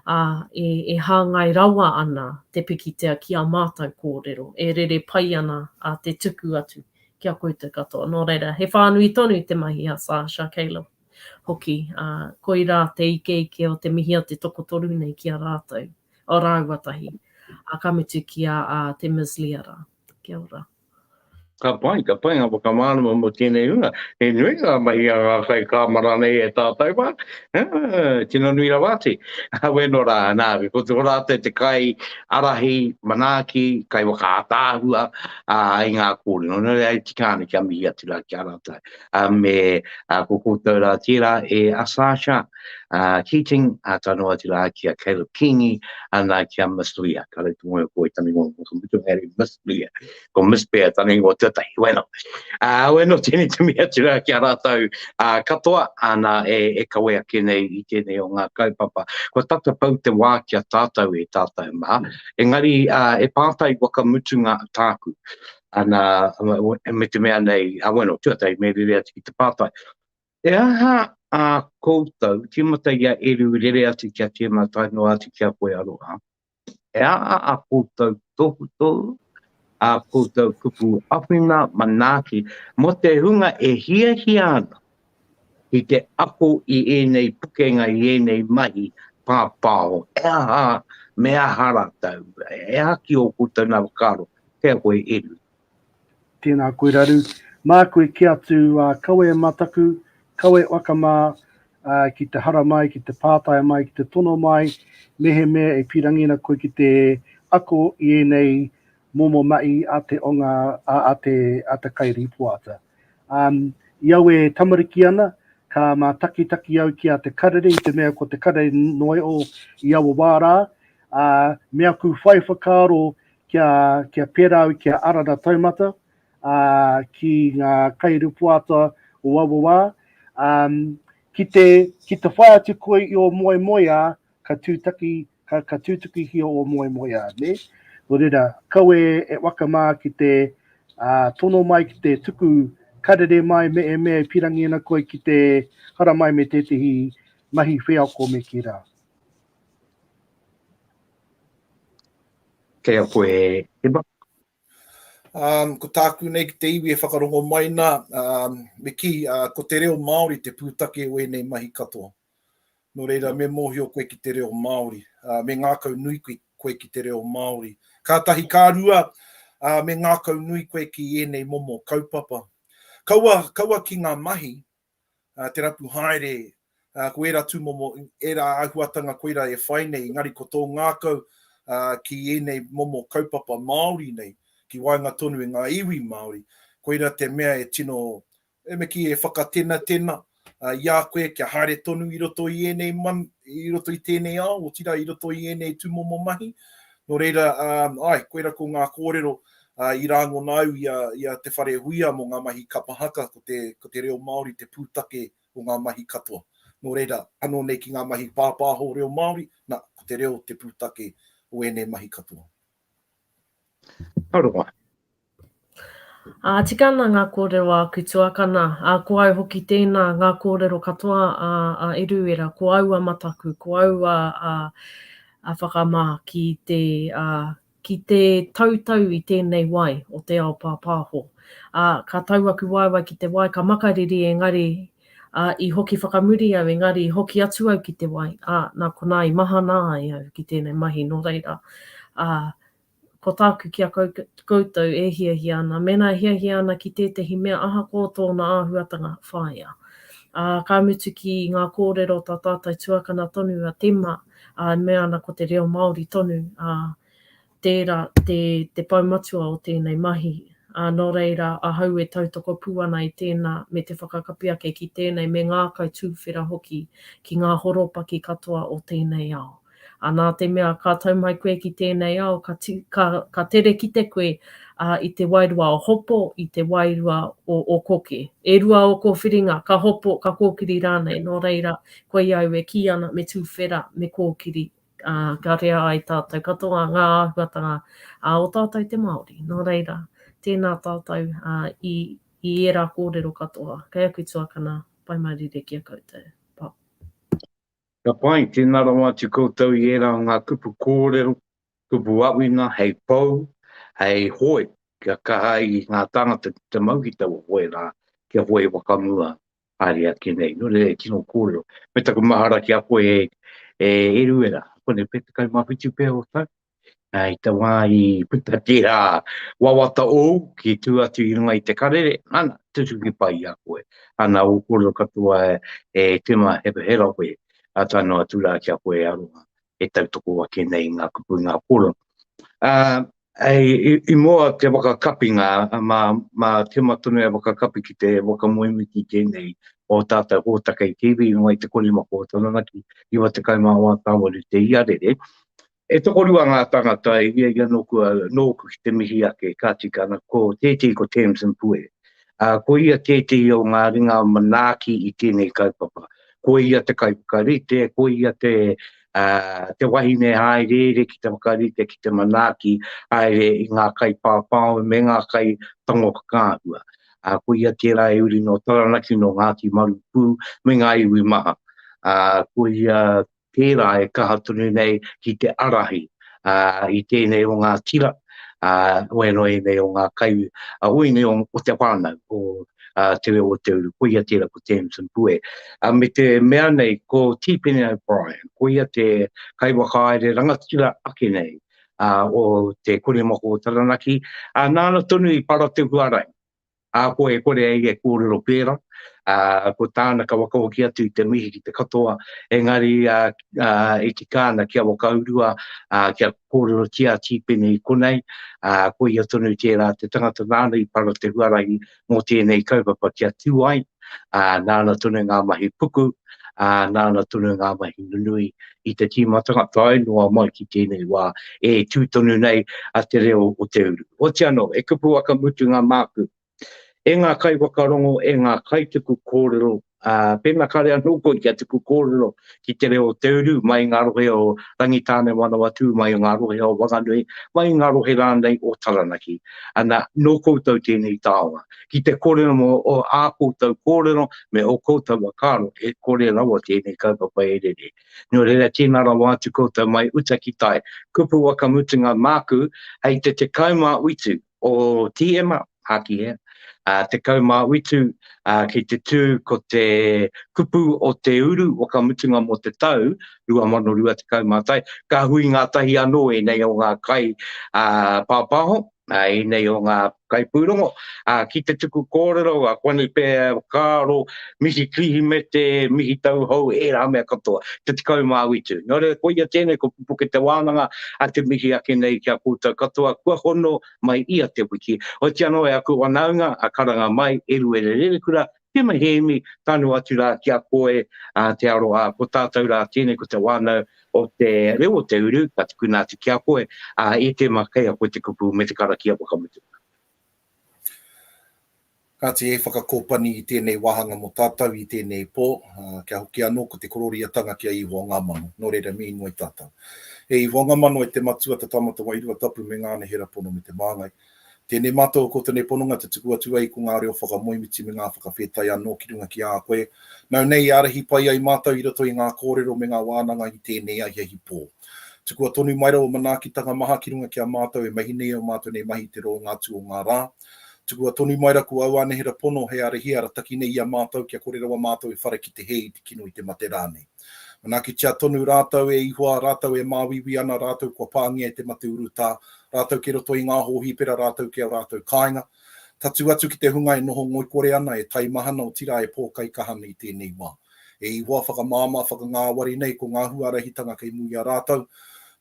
ā, e, e hāngai rawa ana te pikitia ki ā mātou kōrero, e rere pai ana a te tuku atu ki a koutou katoa. Nō reira, he whānui tonu te mahi a Sasha, Caleb hoki, ā, koirā te ikeike o te mihi a te tokotoru nei ki a rātou, o rāua tahi, ā, ka mutu ki a, a te Ms Leah rā. Kia ora. Ka pai, ka pai ngā whakamārama mō tēnei hunga. He nui ngā mahi a ngā kaikāmara nei e tātou mā. Tino nui rawa atu. Wēno rā, nā, ko te rātou te kai arahi, manaaki, kai whakaātaahua i ngā kōrero. Nō reira, e tika ana kia mihi atu rā ki a rātou. Me ko koutou rā tērā e a Sasha. Keating, ā, tae noa atu rā ki a Caleb Kingi, ana ki a Miss Leah. Ka rau te moe o koe tana ingoa whakamutunga, engari Miss Leah. Ko Miss Bear tana ingoa tuatahi. Bueno. Ā, bueno, tēnei te mihi atu rā ki a rātou ā, katoa, ana, e, e kawe ake nei i tēnei o ngā kaupapa. Kua tata pau te wā ki a tātou e tātou mā, engari ā, e pātai whakamutunga tāku. Ana, me te mea nei, a bueno, tuatahi me rere atu ki te pātai. E aha a koutou, tīmata i a Eru rere atu ki a Tima tae noa atu ki a koe Aroha, e aha a koutou tohutohu, a koutou kupu awhina manaaki mō te hunga e hiahia ana ki te ako i ēnei pukenga, i ēnei mahi pāpāho, e aha, me aha rātou, e aha ki ō koutou nā whakaaro, kei a koe Eru. Tēnā koe Raru. Māku e kī atu, ā, kawe e mataku, kawe e whakamā, ā, ki te haramai, ki te pātai mai, ki te tono mai, mehemea e pīrangi ana koe ki te ako i ēnei momo mahi a te onga, a, a te, a te kairīpoata. Um, i au e tamariki ana, ka mātakitaki au ki a Te Karere i te mea ko Te Karere noa iho i aua wā rā, ā, me aku whai whakaaro kia, kia pērā au ki a Arana Taumata, ā, ki ngā kairipoata o aua wā, um, ki te, ki te whai atu koe i ō moemoeā, ka tūtaki, ka, ka tūtukihia ō moemoeā, nē? Nō reira, kaua e, e whakamā ki te ā, tono mai, ki te tuku karere mai me e mea e pīrangi ana koe ki te haramai me tētehi mahi wheako me kī rā. Kei a koe e Emma. Um, ko tāku nei ki te iwi e whakarongo mai nā, um, me kī, uh, ko te reo Māori te pūtake o ēnei mahi katoa. Nō reira, me mōhio koe ki te reo Māori, uh, me ngākau nui koe, koe ki te reo Māori. Kātahi ka rua, uh, me ngākau nui koe ki ēnei momo kaupapa. Kaua, kaua ki ngā mahi, uh, te rapu haere, uh, ko ērā tūmomo, ērā āhuatanga koirā e whai nei, engari ko tō ngākau uh, ki ēnei momo kaupapa Māori nei, ki waenga tonu i ngā iwi Māori, koirā te mea e tino, e me kī, e whakatenatena uh, i a koe kia haere tonu i roto i ēnei man, i roto i tēnei ao, otirā i roto i ēnei tūmomo mahi. Nō reira, um, ai, koira ko ngā kōrero uh, i rāngona au i a, i a Te Wharehuia mō ngā mahi kapa haka, ko te, ko te reo Māori te pūtake o ngā mahi katoa. Nō reira, anō nei ki ngā mahi pāpāho reo Māori, nā, ko te reo te pūtake o ēnei mahi katoa. Aroha. Ā, tika ana ngā kōrero a aku tuakana, ā, ko au hoki tēnā, ngā kōrero katoa a, a Eruera, ko au a Mataku, ko au a, a, a Whakamā ki te, ā, ki te tautau i tēnei wai o te ao pāpāho. Ā, ka tau aku waewae ki te wai, ka makariri engari, ā, i hoki whakamuri au, engari i hoki atu au ki te wai, ā, nā konā i mahana ai au ki tēnei mahi, nō reira, ā, Ko tāku ki a koutou e hiahia ana, mēnā e hiahia ana ki tētehi mea ahakoa tōna āhuatanga, whāia. Ā, ka mutu ki ngā kōrero tā tātou tuakana tonu a Tema, ā, e mea ana ko te reo Māori tonu, ā, tērā te, te pou matua o tēnei mahi. Ā, nō reira, ahau e tautoko pū ana i tēnā me te whakakapi ake ki tēnei me ngākau tūwhera hoki ki ngā horopaki katoa o tēnei ao. Ā, nā te mea ka tau mai koe ki tēnei ao, ka, ka, ka tere kite koe ā, i te wairua o hopo, i te wairua o, o koke. E rua ō kōwhiringa, ka hopo, ka kōkiri rānei. Nō reira, koia au e kī ana, me tūwhera, me kōkiri, ā, ka rea ai tātou katoa ngā āhuatanga ā, o tātou te Māori. Nō reira, tēnā tātou ā, i, i ērā kōrero katoa. Kei aku tuakana, pai mārire ki a koutou. Pa. Ka pai, tēnā rawa atu koutou i ērā o ngā kupu kōrero, kupu awina hei pou, hei hoe, kia kaha ai i ngā tāngata ki te mau ki taua hoe rā, kia hoe whakamua haere ake nei. Nō reira, e tino kōrero. Me taku mahara ki a koe e, e Eruera, kone pe 17 pea o tau, i te wā i puta tērā wawata ōu ki tū atu i runga i te karere, ana, tutuki pai i a koe. Ana, ō kōrero katoa e, e Tima he, he rawe, a tae noa atu rā ki a koe e aroha, e tautoko ake nei i ngā kupu i ngā kōrero. Uh, I, i mua te whakakapinga, mā, mā Tima tonu e whakakapi ki te whakamoemiti tēnei o tātou hōtaka i te iwi, mai te korimako o Taranaki, 94 tāwaru te iarere. E tokorua ngā tangata i ia ia nōku, nōku ki te mihi ake, ka tika ana, ko tētehi ko Tamsin Pue. Uh, ko ia tētehi o ngā ringa manaaki i tēnei kaupapa. Ko ia te kaiwhakarite, ko ia te, uh, te wahine haereere ki te whakarite, ki te manaaki haere i ngā kai pāpāo me ngā kai tango whakaahua. Uh, ko ia tērā e uri nō Taranaki, nō Ngāti Marupū me ngā iwi maha. Uh, ko ia tērā e kaha tonu nei ki te arahi uh, i tēnei o ngā tira, uh, o eno ēnei o ngā kai, uh, o ēnei o, o te whānau, o uh, te reo o te uru, ko ia tērā ko Tamsin Pue. Uh, me te mea nei, ko Tīpene O'Brien, ko ia te kaiwhakahaere rangatira ake nei uh, o te Korimako o Taranaki, uh, nāna tonu i para te huarahi. Ahakoa e kore ai e kōrero pērā, ā, ko tāna ka whakahoki atu i te mihi ki te katoa, engari ā, ā, e tika ana kia whakaurua, ā, kia kōrerotia a Tīpene i konei, ā, ko ia tonu tērā te tangata nāna i para te huarahi mō tēnei kaupapa kia tū ai, ā, nāna tonu ngā mahi puku, ā, nāna tonu ngā mahi nunui i te tīmatanga tae noa mai ki tēnei wā e tū tonu nei a te reo o te uru. Oti anō, he kupu whakamutunga māku. E ngā kaiwhakarongo, e ngā kaituku kōrero, ā, pēnā kāre anō koe kia tuku kōrero ki te reo o te uru mai i ngā rohe o Rangitāne Manawatū, mai i ngā rohe o Wanganui, mai i ngā rohe rānei o Taranaki. Ana, nō koutou tēnei taonga. Ki te kōrero mō ō ā koutou kōrero me ō koutou whakaaro, e kore rawa tēnei kaupapa e rere. Nō reira, tēnā rawa atu koutou mai uta ki tai. Kupu whakamutunga māku, hei te 17 o Tīema, Hakihea, ā, 17, ā, kei te tū ko te kupu o te uru whakamutunga mō te tau 2021, ka hui ngātahi anō ēnei o ngā kai ā, pāpāho, ā, ēnei o ngā kaipūrongo, ā, ki te tuku kōrero, ā, koinei pea whakaaro, mihi Kirihimete, mihi tau hou, ērā mea katoa, te 17. Nō reira, koia tēnei ko Pupuke Te Wānanga, a te mihi ake nei ki a koutou katoa, kua hono mai ia te wiki. Oti anō e aku whanaunga, a karanga mai, Eruere Rerekura, Tima Hēmi, tanu atu rā ki a koe, a Te Aroha, ko tātou rā tēnei ko te whānau o te reo o te uru, ka tukuna atu ki a koe, ā, e Tima, kei a koe te kupu me te karakia whakamutunga. Kāti hei whakakōpani i tēnei wāhanga mō tātou i tēnei pō, ā, kia hoki anō ko te korōriatanga ki a Ihowa ngā mano. Nō reira, me inoi tātou. E Ihowa ngā mano e te Matua, te Tama, te Wairua Tapu me ngā anahera pono me te māngai. Tēnei mātou o koutou nei pononga te tuku atu ai ko ngā reo whakamoemiti me ngā whakawhetai anō ki runga ki a koe. Nāu nei i ārahi pai ai mātou i roto i ngā kōrero me ngā wānanga i tēnei ahiahi pō. Tukua tonu mai ra o manaakitanga maha ki runga ki a mātou e mahi nei ō mātou nei mahi i te rōnga atu o ngā rā. Tukua tonu mai ra ko au anehera pono hei ārahi arataki nei i a mātou kia kore rawa mātou e whara ki te hē i te kino i te mate rānei. Manaakitia tonu rātou e Ihoa, rātou e māuiui ana, rātou kua pāngia e te mate urutā, rātou kei roto i ngā hōhipera, rātou kei ō rātou kāinga. Tatū atu ki te hunga e noho ngoikore ana, e taimahana, otirā e pōkaikaha ana i tēnei wā. E Ihoa, whakamāmā, whakangāwari nei ko ngā huarahitanga kei muri i a rātou.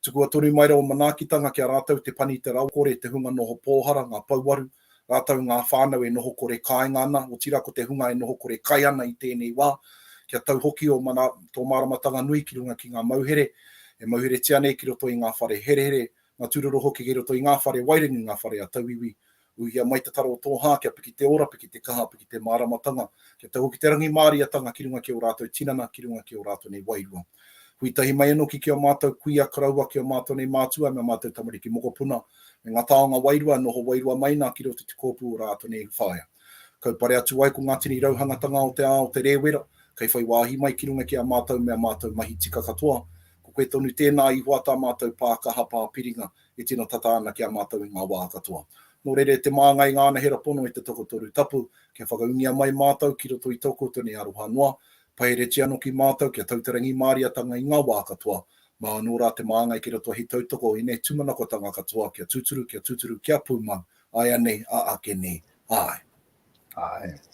Tukua tonu mai ra ō manaakitanga ki a rātou, te pani, te rawakore, te hunga noho pōhara, ngā pouaru, rātou ngā whānau e noho kore kāinga ana, otirā ko te hunga e noho kore kai ana i tēnei wā, kia tau hoki ō mana, tō māramatanga nui ki runga ki ngā mauhere, e mauheretia nei ki roto i ngā whare herehere, ngā tūroro hoki ki roto i ngā whare wairangi, ngā whare a tauiwi. Uhia mai te taro o tō hā kia piki te ora, piki te kaha, piki te māramatanga, kia tau hoki te rangimāriatanga ki runga ki ō rātou tinana, ki runga ki ō rātou nei wairua. Hui tahi mai anō ki ki ō mātou kuia, koroua, ki ō mātou nei mātua me ā mātou tamariki mokopuna, me ngā taonga wairua noho wairua mai nā ki roto i te kōpū o rātou nei whaea. Kaupare atu ai ko ngā tini rauhangatanga o te ao o te rēwera, kei whai wāhi mai ki runga ki a mātou me a mātou mahi tika katoa, ko koe tonu tēnā i hoa tā mātou pā kaha pā piringa e tino tata ana ki a mātou i ngā wā katoa. Nō reira e te māngai ngā anahera pono i te tokotoru tapu, kia whakaūngia mai mātou ki roto i tō koutou nei aroha noa, Paeretia anō ki mātou kia tau te rangimāriatanga i ngā wā katoa. Mā anō rā te māngai ki roto hei tautoko i nei tūmanakotanga katoa kia tūturu, kia tūturu, kia pūmau, āianei, ā ake nei, āe. Āe.